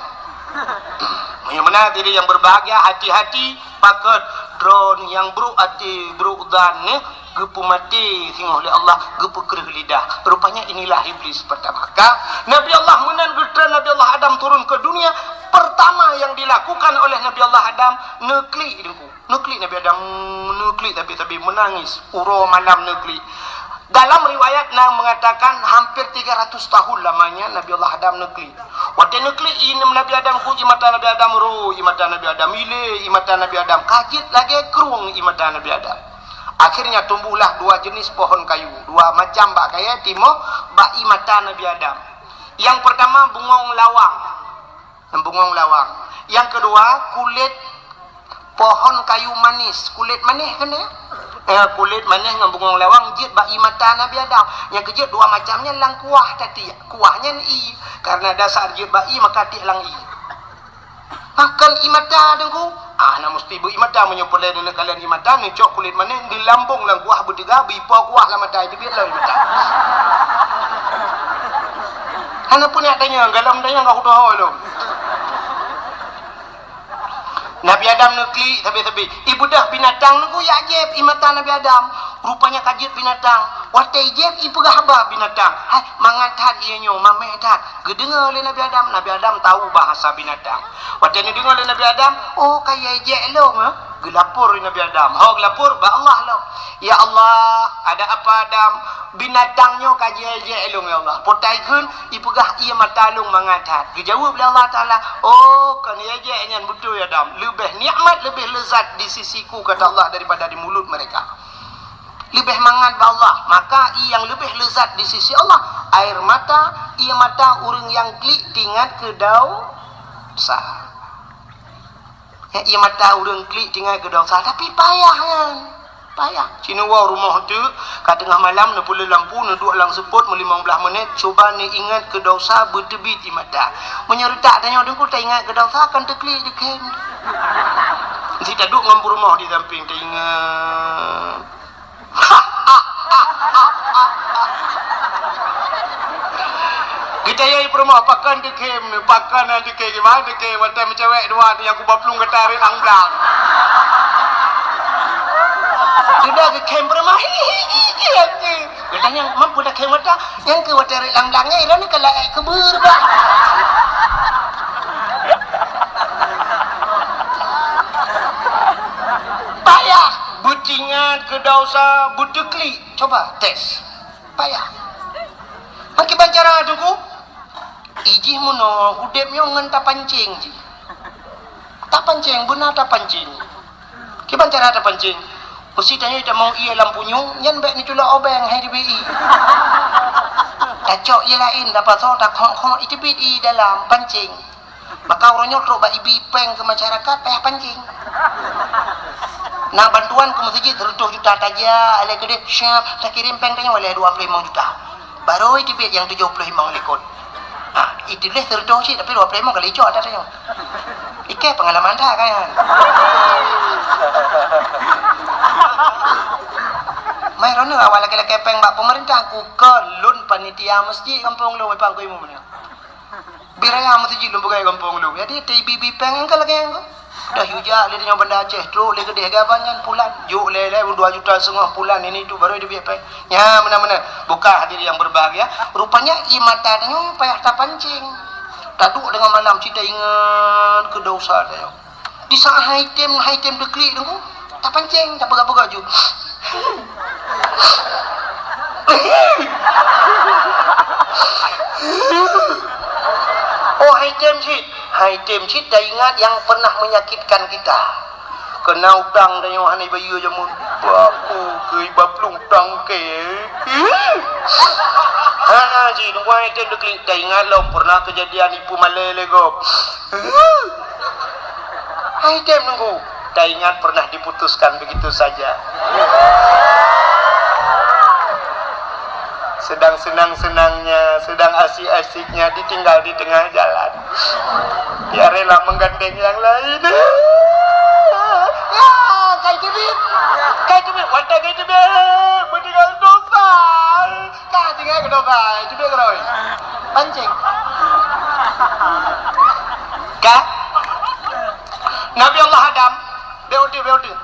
Meunyoe meunan, hadirin yang berbahagia, hati-hati, pakon droeneuh nyang brok até, brok zan, eh, geupeumaté singoh lé Allah, geupeukreueh lidah. Rupanya inilah iblis pertama. Ka Nabi Allah meunan geutreun Nabi Allah Adam turun ke dunia, pertama yang dilakukan oleh Nabi Allah Adam, neuklik teungku. Neuklik Nabi Adam, neuklik tapi, tapi menangis. Uroe malam neuklik. Dalam riwayat na mengatakan hampir tiga ratus tahun lamanya Nabi Allah Adam neuklik. Watée neuklik ié Nabi Adam, ku ié mata Nabi Adam, ro ié mata Nabi Adam, ilée ié mata Nabi Adam, ka jeuet lagée krueng ié mata Nabi Adam. Akhirnya tumbuhlah dua jenis pohon kayu, dua macam bak kayée timoh bak ié mata Nabi Adam. Yang pertama bungong lawang. Ngon bungong lawang. Nyang keudua, kulét pohon kayu manis. Kulét manéh kan ya? Eh, kulét manéh ngon bungong lawang jeuet bak ié mata Nabi Adam. Nyang keujeuet dua macam nyan lam kuah tatiek. Kuah nyan ié. Karena dasar jeuet bak ié, maka tiek lam ié. Makan ié mata Teungku. Ah, na musti beu ié mata meunyoe peureulée neukalon ié mata, neucok kulét manéh, neulambong lam kuah beuteuga, beuipo kuah lam mata, itu biet lom ié mata. Hana peureunah tanyong, galom tanyong ka kutoho lom. Nabi Adam neuklik sabe-sabe. Ibeudôh binatang nunggu jak jieb ié mata Nabi Adam. Rupanya ka jeuet binatang. Watée jieb ipeugah haba binatang. Hai, mangat that ié nyoe, mameh that. Geudeungoe lé Nabi Adam. Nabi Adam tahu bahasa binatang. Watée neudeungoe lé Nabi Adam, oh, ka ijek lom, ha? Geulapor lé Nabi Adam. Ho geulapor bak Allah lom. Ya Allah, ada apa Adam? Binatang nyoe ka jijek lôn, ya Allah. Potai kheun, ipeugah ié mata lôn mangat that. Geujaweueb lé Allah Taala, "Oh, kon ijek nyan beutôi, Adam. Leubeh nikmat, leubeh lezat di sisiku," kata Allah, "daripada di mulut mereka." Leubeh mangat bak Allah. Maka ié nyang leubeh lezat di sisi Allah, air mata, ié mata ureuëng nyang klik tingat keu dausa. Ya, ié mata ureuëng klik tingat keu dausa, tapi payah nyan. Payah. Sinewoe rumoh teuk, ka teungoh malam neupeuleueh lampu, neuduek lam seupôt meulimong blaih menit, cuba neuingat keu dausa beuteubiet ié mata. Meunyoe reutak tanyoe Teungku taingat keu dausa, kan teuklik dikhem. Meusti taduek ngon peurumoh di sampéng taingat. Geutanyong peurumoh, pakon dikhem, pakon dikhem, gimana dikhem, watée meucewek dua tu nyang kuba plueng gata rot lam blang. Dudoe geukhem peurumoh, hi, hi, hi, hi, hi. Geutanyong, mampu dak khem mata, nyang keu watée rot lam blang nyan, iroe nyoe ka laék keubeur bah. Payah. Beutingat keu dausa, beuteuklik. Coba tes. Payah. Meukiban cara Teungku? Ijih meunoe udeb nyoe ngon tapancéng jih. Tapancéng, beuna tapancéng. Kiban cara tapancéng? Peusi tanyoe tamong ié lam punyueng, nyan bék neuculok obeng hai teubiet ié. Tacok ié laén, tapasoe, takhok-khok, iteubiet ié dalam pancéng. Maka uroe nyoe trok bak ibi péng keu masyarakat payah pancéng. Na bantuan keu meuseujid seratus juta tajak, lé keudeh siap takirém péng tanyoe lé dua ploh limong juta. Barô iteubiet nyang tujoh ploh limong likot. Ha, iteubiet seratus cit tapi dua ploh limong kali icok ata tanyoe. Ikée pengalaman that kan. Mai roh nyoe awak lakée-lakée péng bak pemerintah, ku keu lôn panitia meuseujid gampông lôn, Pak Guru Imum nyoe. Bit raya meuseujid lôn peugah gampông lôn. Jadi, teuibi-bi péng nyang ka lagée nyan. Dah yue jak lé nyoe Banda Aceh, trok lé keudeh gaban nyan pulan. Jok lé, lé dua juta setengah pulan, ini tu baru dia biet péng. Nya, meunan-meunan. Buka hadirin yang berbahagia. Rupanya, ié mata tanyoe payah tapancéng. Taduek deungon malam, cit taingat keu dosa tanyoe. Di saat hai tem, hai tem deuklik Teungku, tapancéng, tapeugah-peugah ju. Oh, hai tem cit, hai tem cit taingat nyang pernah menyakitkan kita. Kena utang tanyoe hana ibayeue jameun. Bapu keu iba plueng tangke. Hana jih, Teungku, hai tem deuklik, taingat lom pernah kejadian ipeue malée lé gob. Hai tem Teungku, taingat pernah diputuskan begitu saja. Sedang senang-senangnya, sedang asik-asiknya, ditinggal di tengah jalan. Dia rela menggandeng yang lain. Ya, kai teubiet. Kai teubiet. Watée kai teubiet, beutinggal dosa. Ka tinggai keu dosa, jubek keurôi. Pancéng. Ka? Nabi Allah Adam, bék uteuk, bék uteuk.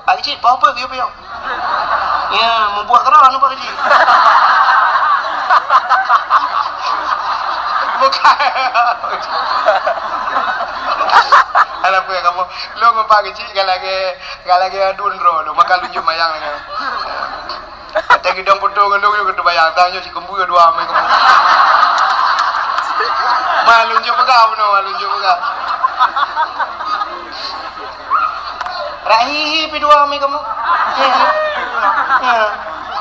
Pak Keuchik, poh peue piôh-piôh? Ya, mubuah keurau anu Pak Keuchik. Bukan. Alah, peue kamoe? Lôn ngon Pak Keuchik ka lagée, ka lagée aduen droe lôn, maka lôn jeuet mayang lagée. Watèe geudong foto ngon lôn, nyoe keuteumbayang, tang nyoe sikeumbeue dua amai kamoe. Ma lôn jeuet peugah bunoe, ma lôn jeuet peugah. Rak hihi pi dua amai kamoe. Ya.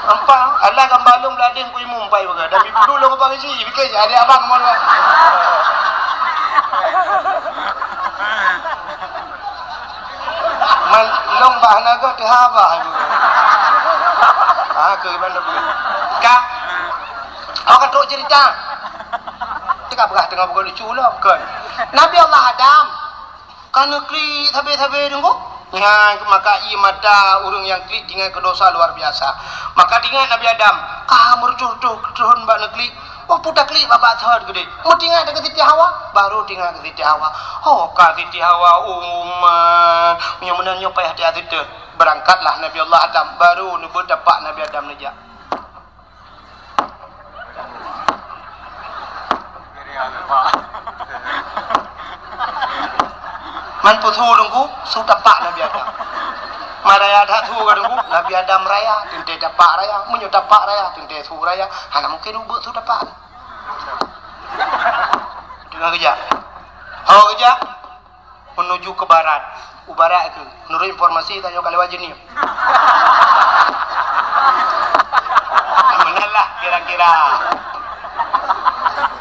Nampak? Alah gambar lôn bladeh ku imum pai peugah. Dan pi peuduek lôn apa keuci, pikir si adik abang kamoe dua. Man, lôn bah na goe teuhaba. Ah, keu bandum. Ka. Oh, ka trok cerita. Teuka peugah teungoh bukan lucu lah, bukan. Nabi Allah Adam ka neuklik sabe-sabe teungku. Nyan maka ie mata ureueng nyang klik tinggai keu dosa luar biasa. Maka ingat Nabi Adam, ka meureutoh-reutoh thon bak neuklik. Oh, peue taklik babah thon keudeh. Meutinggai keu Siti Hawa, baru tinggai keu Siti Hawa. Oh, ka Siti Hawa, umat. Meunyoe meunan nyoe payah teuh. Beurangkatlah Nabi Allah Adam, baru neubeuet tapak Nabi Adam neujak. Man peue su teungku, su tapak Nabi Adam. Man raya that su ka teungku, Nabi Adam raya, teuntèe tapak raya. Meunyoe tapak raya, teuntèe su raya. Hana mungken ubeuet su tapak. Deungö keujak. Ho keujak. Menuju ke barat. U barat keuh. Menurut informasi tanyoe ka lewat Jeunieb. Meunan lah kira-kira.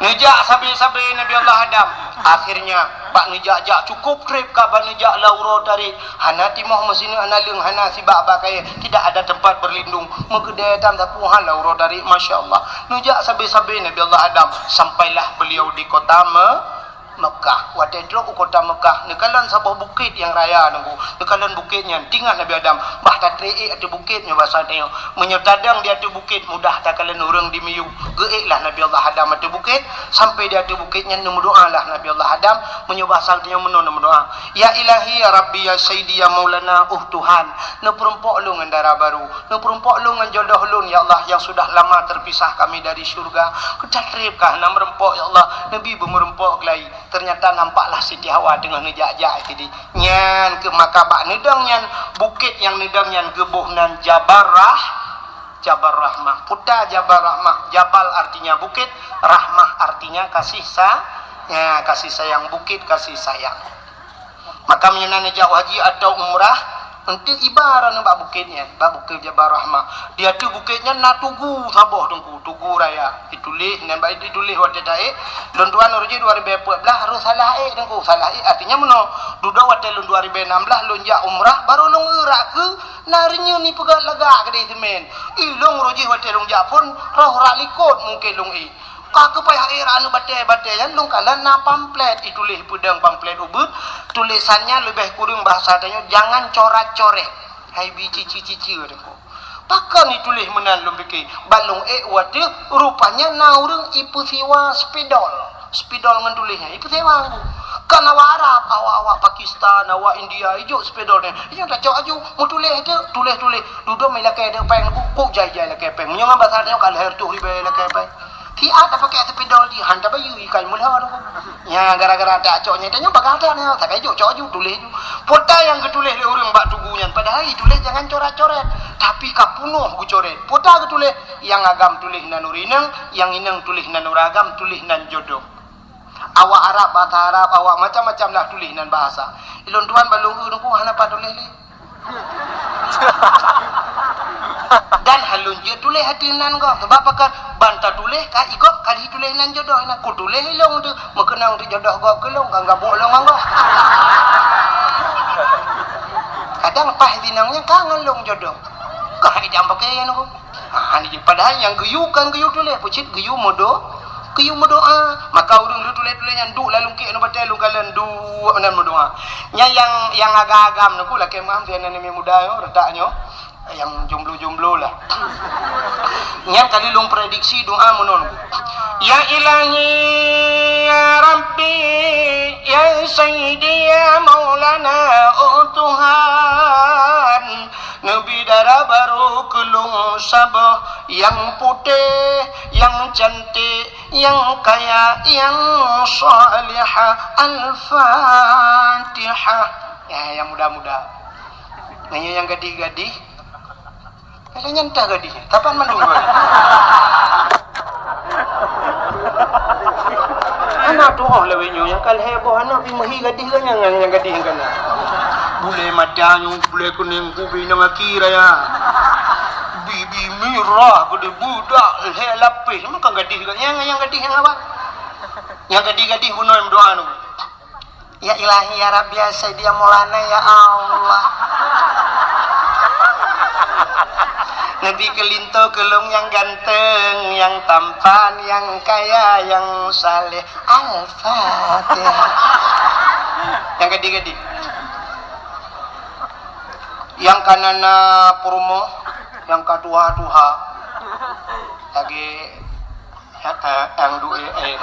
Neujak sabe-sabe Nabi Allah Adam. Akhirnya, bak neujak-jak cukup trép ka bak neujak lam uroe tarék. Hana timoh meusineuk, hana leueng, hana sibak bak kayèe. Tidak ada tempat berlindung. Meukeudè tam sapeue han lam uroe tarék, masya Allah. Neujak sabe-sabe Nabi Allah Adam. Sampailah beliau di kota Me-, Mekah. Watèe trok u kota Mekah, neukalon saboh bukét nyang raya teungku. Neukalon bukét nyan, teuingat Nabi Adam, bah tatrép ék ateueh bukét nyoe basa tanyoe. Meunyoe tadong di ateueh bukét, mudah takalon ureueng di miyueb. Geuék lah Nabi Allah Adam ateueh bukét, sampai di ateueh bukét nyan neumeudoa lah Nabi Allah Adam, meunyoe basa tanyoe meunoe neumeudoa. Ya Ilahi, ya Rabbi, ya Sayyidi, ya Maulana, oh Tuhan, neupeurumpok lôn ngon dara barô, neupeurumpok lôn ngon jodoh lôn, ya Allah, yang sudah lama terpisah kami dari syurga. Keu tatrép ka hana meurumpok, ya Allah, neubi beumeurumpok keulai. Ternyata nampaklah Siti Hawa teungoh neujak-jak sideh. Nyan keuh maka bak neudong nyan, bukét nyang neudong nyan geuboh nan Jabal Rah-, Jabal Rahmah. Peue ta Jabal Rahmah, Jabal artinya bukét, Rahmah artinya kasih sa-, ya, kasih sayang, bukét kasih sayang. Maka meunyoe na neujak haji atau umrah, eunteuk iba droeneuh bak bukét nyan, bak Bukét Jabal Rahmah. Di ateueh bukét nyan na tugu saboh teungku, tugu raya. Ituléh, nyan bak ituléh watèe taék. Lôn tuan uroe jih dua ribèe peuet blah, harôh salah ék teungku. Salah ék artinya meunoe. Dudoe watèe lôn dua ribèe nam blah, lôn jak umrah, barô lôn eurak keu na reunyeun ipeugah lagak keudéh seumén. Ih, lôn uroe jih watèe lôn jak phôn, roh rak likôt mungken lôn ék. Ka keuh payah ék rak aneuk batèe-batèe nyan, lôn kalon na pamflet, ituléh peudong pamflet ubeuet, tulésan nyan leubeh kureueng bahasa tanyoe, jangan corat-coret. Hai bi cici-cici teungku. Pakon ituléh meunan lôn pike, ban lôn ék watèe rupanya na ureueng ipeusiwa spidol. Spidol ngon tuléh nyan ipeusiwa teungku. Kan awak Arab, awak-awak Pakistan, awak India, ijok spidol nyan. Ijok tacok aju, meutuléh teuk, tuléh-tuléh. Dudoe mé lakèe teuk péng, kok jai-jai lakèe péng. Meunyoe ngon bahasa tanyoe ka lhèe reutôh ribèe lakèe péng. Siat tapakèk spidol jih, han tabayeue ikai meulhô tu. Nya gara-gara tacok nyan, tanyoe bagah that nyoe, sakai jok cok aju, tuléh aju. Peue ta nyang geutuléh lé ureueng bak tugu nyan, padahai tuléh jangan coret-coret, tapi ka peunoh geucoret. Peue ta geutuléh, nyang agam tuléh nan ureueng inong, nyang inong tuléh nan ureueng agam, tuléh nan jodoh. Awak Arab, bahasa Arab, awak macam-macam lah tuléh nan bahasa. Ilôn tuan bak lôn eu teungku hana pat tuléh lé. Dan han lôn jeuet tuléh ateueh nan gob. Sabab pakon? Ban tatuléh ka i gob ka jituléh nan jodoh inan. Kutuléh ilôn teuk, meukeunong teuk jodoh gob keu lôn, ka gabuk lôn ngon gob. Kadang paih sinong nyan ka ngon lôn jodoh. Ka idam pakaian aku. Ha, ni, padahai nyang geuyue kan geuyue tuléh, peucit geuyue meudo-, geuyue meudoa. Maka ureueng lôn tuléh-tuléh nyan duek lam lungkek nyoe batèe lôn kalon duek meunan meudoa. Nyan nyang, nyang agam-agam nyoe ku lakèe meu'ah sinan aneuk muda nyoe, reutak nyoe, nyang jomblo-jomblo lah. Nyan kali lôn prediksi doa meunan. Ya Ilahi, ya Rabbi, ya Sayyidi, ya Maulana, oh Tuhan, neubi dara barô keu lôn saboh nyang putéh, nyang cantik, nyang kaya, nyang salihah. Al-Fatihah. Ya, nyang muda-muda. Nyan nyang gadih-gadih. Lé nyan tah gadih, kapan mandum gadih? Hana tu'oh lawét nyoe nyang ka lhèe boh aneuk pih meuhi gadih geuh nyan, nyang gadih nyan ka na. Bulèe mata nyoe, bulèe keunèng, kubi nyang aki raya. Bibi mirah geude, beudak lhèe lapéh, meukan gadih geuh nyan, nyang gadih nyang haba. Nyang gadih-gadih bunoe meudoa nyoe. Ya Ilahi, ya Rabbi, ya Sayyidi, ya Maulana, ya Allah. Neubi keu linto keu lôn nyang ganteng, nyang tampan, nyang kaya, nyang saleh. Al-Fatihah. Nyang gadih-gadih. Nyang ka na-na peurumoh, nyang ka tuha-tuha. Lagèe Eh, eh, nyang duek, eh.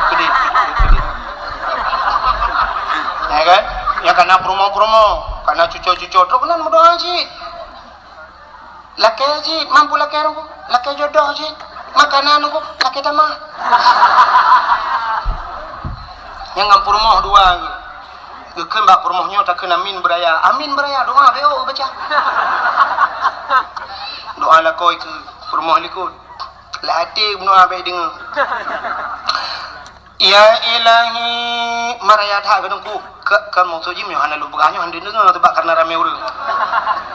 Keudéh, keudéh. Ya kan? Nyang ka na peurumoh-peurumoh, ka na cuco-cuco, trok keunan meudoa cit. Lakèe cit, mampu lakèe nunggu, lakèe jodoh cit. Makanan nunggu, lakèe tamah. Nyang ngon peurumoh dua geuh. Geukheun bak peurumoh nyoe takheun amin beuraya. Amin beuraya, doa bèk baca. Doa lakoe keu peurumoh likot. Lam até bunoe bèk deungoe. Ya Ilahi, maraya that keu Teungku. Ka, ka maksud jih nyoe hana lôn peugah nyoe hana deungoe, sebab karena ramé ureueng.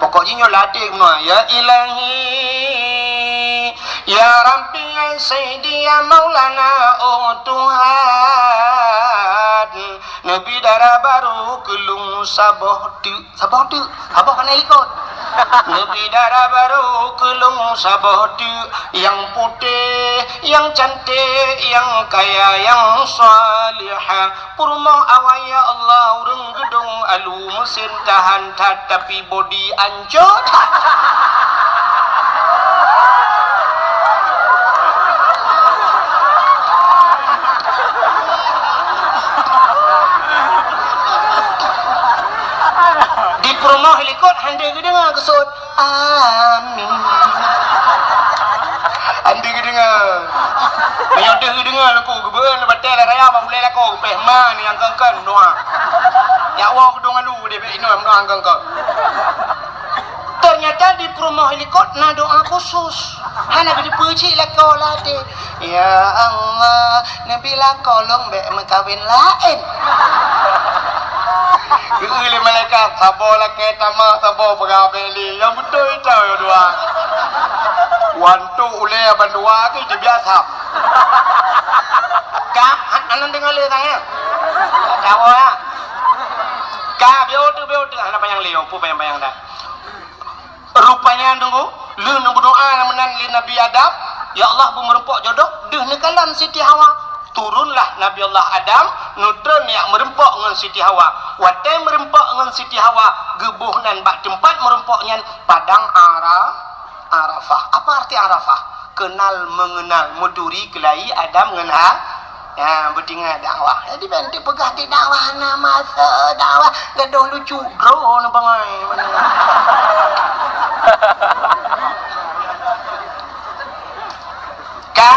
Pokok jih nyoe lam até bunoe. Ya Ilahi, ya Rabbi, ya Sayyidi, ya Maulana, oh Tuhan, neubi dara barô keu lôn saboh teuk. Saboh teuk, saboh ka na likot. Neubi dara barô keu lôn saboh teuk, nyang putéh, nyang cantik, nyang kaya, nyang salihah. Peurumoh awai ya Allah, ureueng geudong alu, meusén tahan that, tapi bodi ancô that. Di peurumoh likot hana geudeungoe keusut. Amin. Hana geudeungoe. Meunyoe deuh geudeungoe laku geubeueun batèe lam raya bak ulèe lakoe geupéh ma nyang keungkeung doa. Nyak woe geudong alu deh bèk inoe doa keungkeung. Ternyata di peurumoh likot na doa khusus. Hana geuteupeue cit lakoe lam até. Ya Allah, neubi lakoe lôn bèk meukawen laén. Geu-eu lé malaikat, saboh lakèe tamah, saboh peugah bèk lé. Nyang beutôi itoe dua. Wan tu ulèe bandua tu jibiasa. Ka, an-, aneuk deungoe lé sang ya. Tawoe ya. Ka, biôh tu, biôh tu. Hana panyang lé, peue panyang-panyang dah. Rupanya nunggu, lheueh neubeudoa meunan lé Nabi Adam, "Ya Allah, beumeureumpok jodoh," deuh neukalon Siti Hawa. Turunlah Nabi Allah Adam, neutreun jak meureumpok ngon Siti Hawa. Watèe meureumpok ngon Siti Hawa, geuboh nan bak teumpat meureumpok nyan Padang Ara-, Arafah. Apa arti Arafah? Kenal mengenal, meuturi keulai Adam ngon Ha-, Ya, beutinggai dakwah. Jadi, bèk neupeugah di dakwah na masa dakwah, gadôh lucu droe neuh bangai. Ka?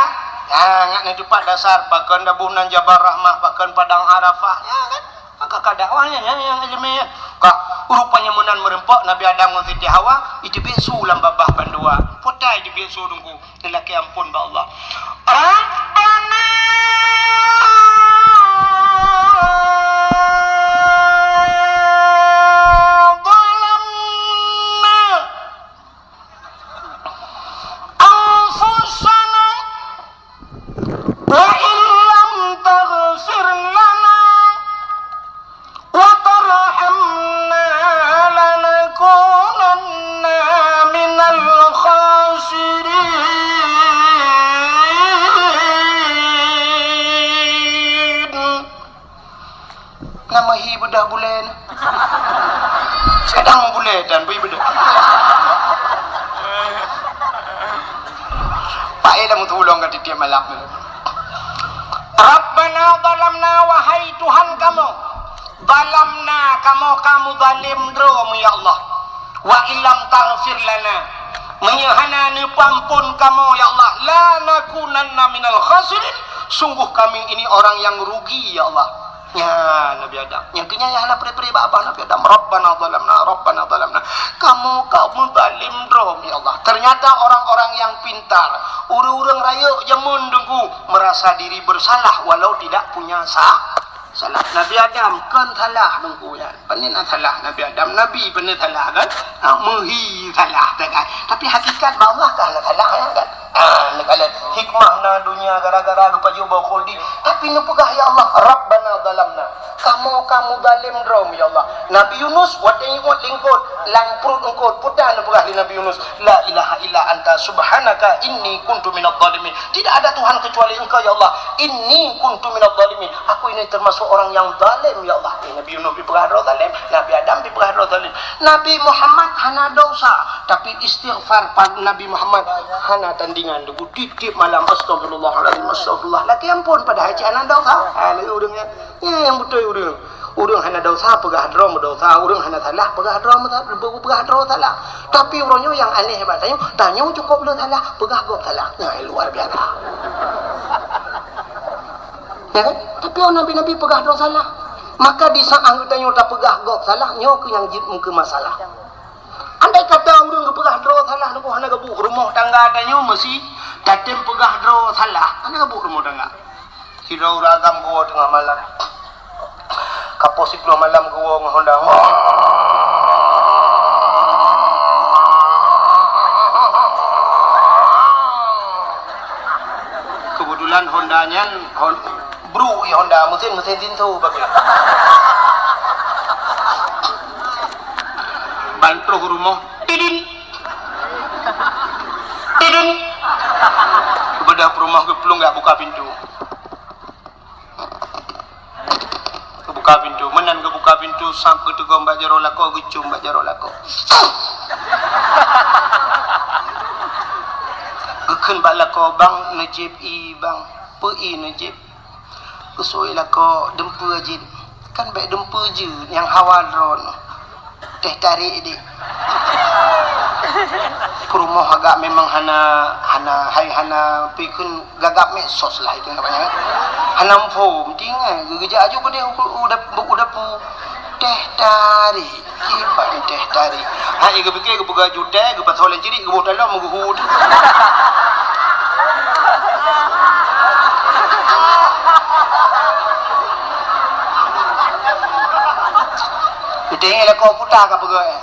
Ya, ngat neutupat dasar, pakon dabu nan Jabal Rahmah, pakon Padang Arafah. Ya, kan? Maka ka dakwah nyan, nyan, nyang ileumèe nyan. Ka, rupanya meunan meureumpok Nabi Adam ngon Siti Hawa, iteubiet su lam babah bandua. Putai iteubiet su Teungku. Lelaki ampun bak Allah. Rabbana zalamna anfusana wa illam taghfir lana wa tarhamna lanakunanna minal khasirin. Nama hi bedah bulan? Sedang bulan dan beri bedah. Pak eh dah mutulong ka tiap malam. Rabbana zalamna, wahai Tuhan kamoe, zalamna, kamoe ka meuzalim droe mu, ya Allah. Wa illam taghfir lana, meunyoe hana neupeuampon kamoe, ya Allah, lanakunanna minal khasirin, sungguh kami ini orang yang rugi, ya Allah. Nyan Nabi Adam. Nyang keu nyan nyang hana pre-pre bak babah Nabi Adam. "Rabbana zalamna, Rabbana zalamna." Kamoe, kamoe zalim droe, ya Allah. Ternyata orang-orang yang pintar, ureuëng-ureuëng rayeuk jameun Teungku, merasa diri bersalah walau tidak punya sa-, salah. Nabi Adam kon salah Teungku nyan. Pane na salah Nabi Adam, Nabi pane salah kan? Ha, meuhi salah kan? Tapi hakikat bak Allah ka hana salah ya kan? Ah, neukalon hikmah na dunia gara-gara geupajoh boh khuldi. Tapi neupeugah, "Ya Allah, Rabbana zalamna." Kamoe, kamoe zalim droe, ya Allah. Nabi Yunus watée jiuet lingkot lam pruet eungkot, peue neupeugah lé Nabi Yunus, "La ilaha illa anta subhanaka inni kuntu minadh dhalimin." Tidak ada Tuhan kecuali Engkau, ya Allah. Inni kuntu minadh dhalimin. Aku ini termasuk orang yang zalim, ya Allah. Eh, Nabi Yunus dipeugah droe zalim, Nabi Adam dipeugah droe zalim. Nabi Muhammad hana dosa, tapi istighfar pa-, Nabi Muhammad hana tandingan. Teungku, tiep-tiep malam, "Astagfirullahaladzim, astagfirullah." Lakée ampôn, padahai cit hana dosa. Ha, lagée ureuëng nyan. Nyan nyang beutôi ureuëng. Ureuëng hana dosa, peugah droe meudosa. Ureuëng hana salah, peugah droe meusa-, peugah droe salah. Tapi uroe nyoe nyang aneh bak tanyoe, tanyoe cukôp le salah, peugah gob salah. Nyan luar biasa. Ya kan? Tapi oh nabi-nabi peugah droe salah. Maka di saat geutanyoe tapeugah gob salah, nyoe keuh nyang jeuet meukeue masalah. Andai kata ureuëng geupeugah droe salah, nyoe hana geubuet rumoh tangga tanyoe, meusi tatem peugah droe salah, hana geubuet rumoh tangga. Sidroe ureuëng agam geuwoe teungoh malam. Ka poh siplôh malam geuwoe ngon honda. Keubeutulan honda nyan hon-, bruk, ya, honda, meusén, meusén tinso bagi. Ban troh rumoh, tidin. Tidin. Keubeudah peurumoh geuplueng geujak buka pintoe. Geubuka pintoe, meunan geubuka pintoe, sab geuteugom bak jaroe lakoe, geucôm bak jaroe lakoe. Geukheun bak lakoe, "Bang, neujieb ie, Bang." "Peue ie neujieb?" "Geusui lakoe, dumpeue jeuet." "Kan bék dumpeue jeuet, nyang hawa droeneuh." Teh tarék, Dek. Peurumoh agak memang hana, hana, hai hana pikun gagap medsos lah itu namanya. Hana muphom, tinggai geujak aju keudeh u, u dap-, u dapu. Teh tarék, kiban teh tarék. Hai geupike geupeugah jutée, geupasoe lam cirik, geuboh talom geuhue. Geutanyong lakoe puta ka peugah, eh.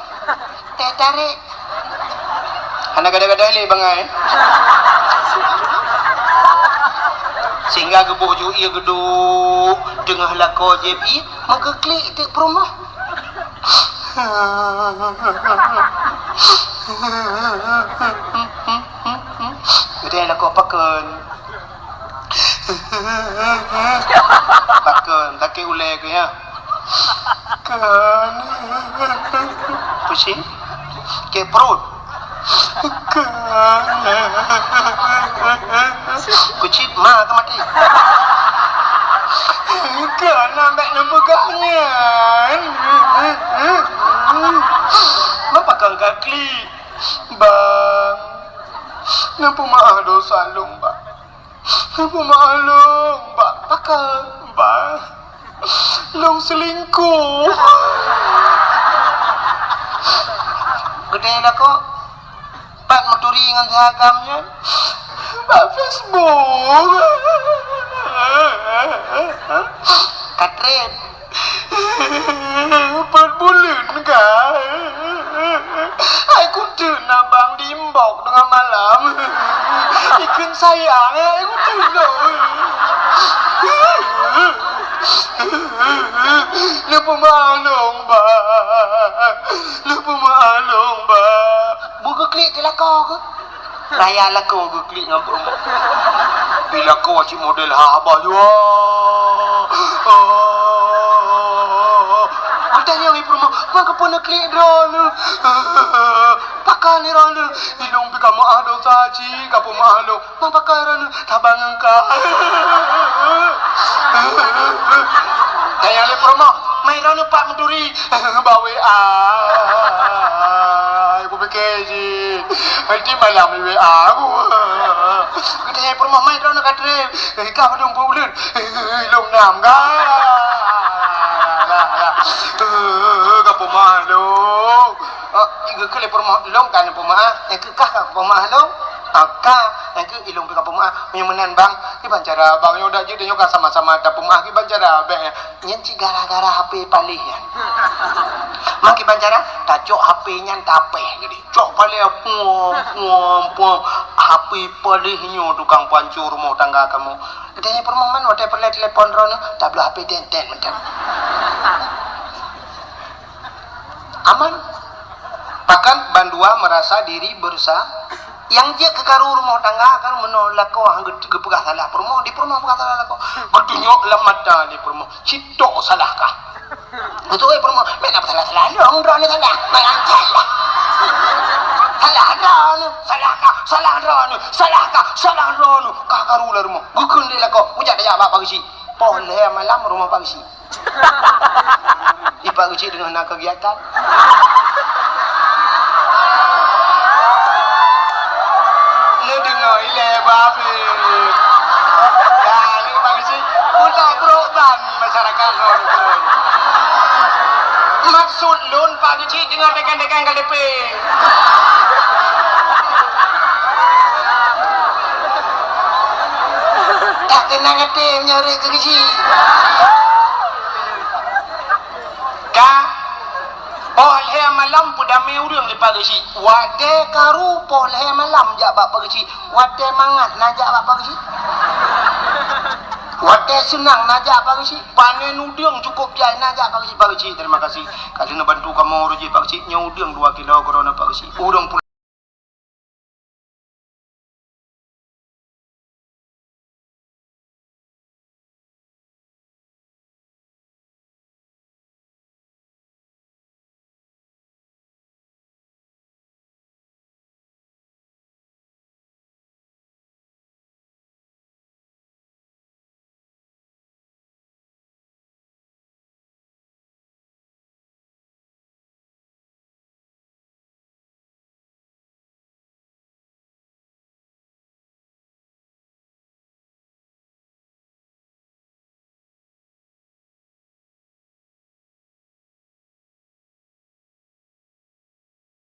Teh tarék. Hana gada-gada lé bangai. Sehingga geuboh ju ie geuduek teungoh lakoe jieb ie, meugeuklik teuk peurumoh. Geutanyong lakoe, "Pakon?" "Pakon, sakét ulée keuh nyan?" "Kon." "Peue cit?" "Sakét pruet." "Kon." "Peue cit, ma ka maté?" "Kon, bék neupeugah nyan." "Meupakan ka klik?" "Bang, neupeumeu'ah desya lôn, Bang." "Peue meu'ah lôn, Bang?" "Pakon, Bang?" "Lôn seulingkoh." Geutanyong lakoe, "Pat meuturi ngon si agam nyan?" "Bak Facebook." "Ka treb?" "Peuet buleuen ka. Hai kuteuk na bang di inbox teungoh malam. Ikheun sayang, hai kuteuk na. Neupeumeu'ah lôn, Bang. Neupeumeu'ah lôn, Bang." Beu geuklik di lakoe keuh. Raya lakoe geuklik ngon peurumoh. Di lakoe cit model haba jua. Oh. Geutanyong lé peurumoh, "Ma kapeue neuklik droeneuh?" "Pakon droeneuh?" "Ilôn pih ka meu'ah desya cit, kapeumeu'ah lôn." "Ma pakon droeneuh?" "Saban ngon ka." Tanyong lé peurumoh, "Ma droeneuh pat meuturi?" "Bak W A." Kupike cit. Nanti malam di W A aku. Geutanyong peurumoh, "Ma droeneuh ka treb?" "Ka padum peuet buleuen." "Lôn nam ka." Eh, ka peumeu'ah lôn. Oh, i geukheun lé peurumoh, lôn ka neupeumeu'ah, nyang keu kah ka peumeu'ah lôn. Ah, ka, nyang keu ilôn pih ka peumeu'ah. Meunyoe meunan bang, kiban cara bang, nyoe dak jeuet nyoe ka sama-sama tapeumeu'ah, kiban cara bèk nyan. Nyan cit gara-gara H P paléh nyan. Mang kiban cara, tacok H P nyan tapèh geude. Cok paléh, puam, puam, puam. H P paléh nyoe tukang pancô rumoh tangga kamoe. Geutanyoe peurumoh man watèe peureulèe telepon droeneuh, tabloe H P tén-tén mantong. Aman. Bahkan bandua merasa diri bersa-, nyang jeuet keu karu rumoh tangga kan meunoe lakoe han geu-, geupeugah salah peurumoh, di peurumoh peugah salah lakoe. Geutunyok lam mata di peurumoh, "Sitok salah kah?" Beutôi peurumoh, "Meunan salah-salah lôn, droeneuh salah." Mangat salah. Salah droeneuh, salah kah, salah droeneuh, salah kah, salah droeneuh. Ka karu lam rumoh. Geukheun lé lakoe, "Kujak tajak bak Pak Geuchik." Poh lhèe malam rumoh Pak Geuchik. Di Pak Geuchik teungoh na kegiatan. Neudeungoe ilèe babeh. Ya, ni Pak Geuchik, buta brok ban masyarakat lôn. Maksud lôn Pak Geuchik teungoh tekan-tekan K T P. Tak keunong até meunyoe rhot keu Geuchik. Ka, poh lhèe malam peudamé ureueng lé Pak Geuchik. Watèe karu poh lhèe malam jak bak Pak Geuchik. Watèe mangat na jak bak Pak Geuchik. Watèe seunang na jak bak Pak Geuchik. Panen udeueng cukôp jai na jak bak Pak Geuchik. "Pak Geuchik, terima kasih. Ka lheueh neubantu kamoe rôh jih Pak Geuchik. Nyoe udeueng dua kilo keudroe na Pak Geuchik." Ureueng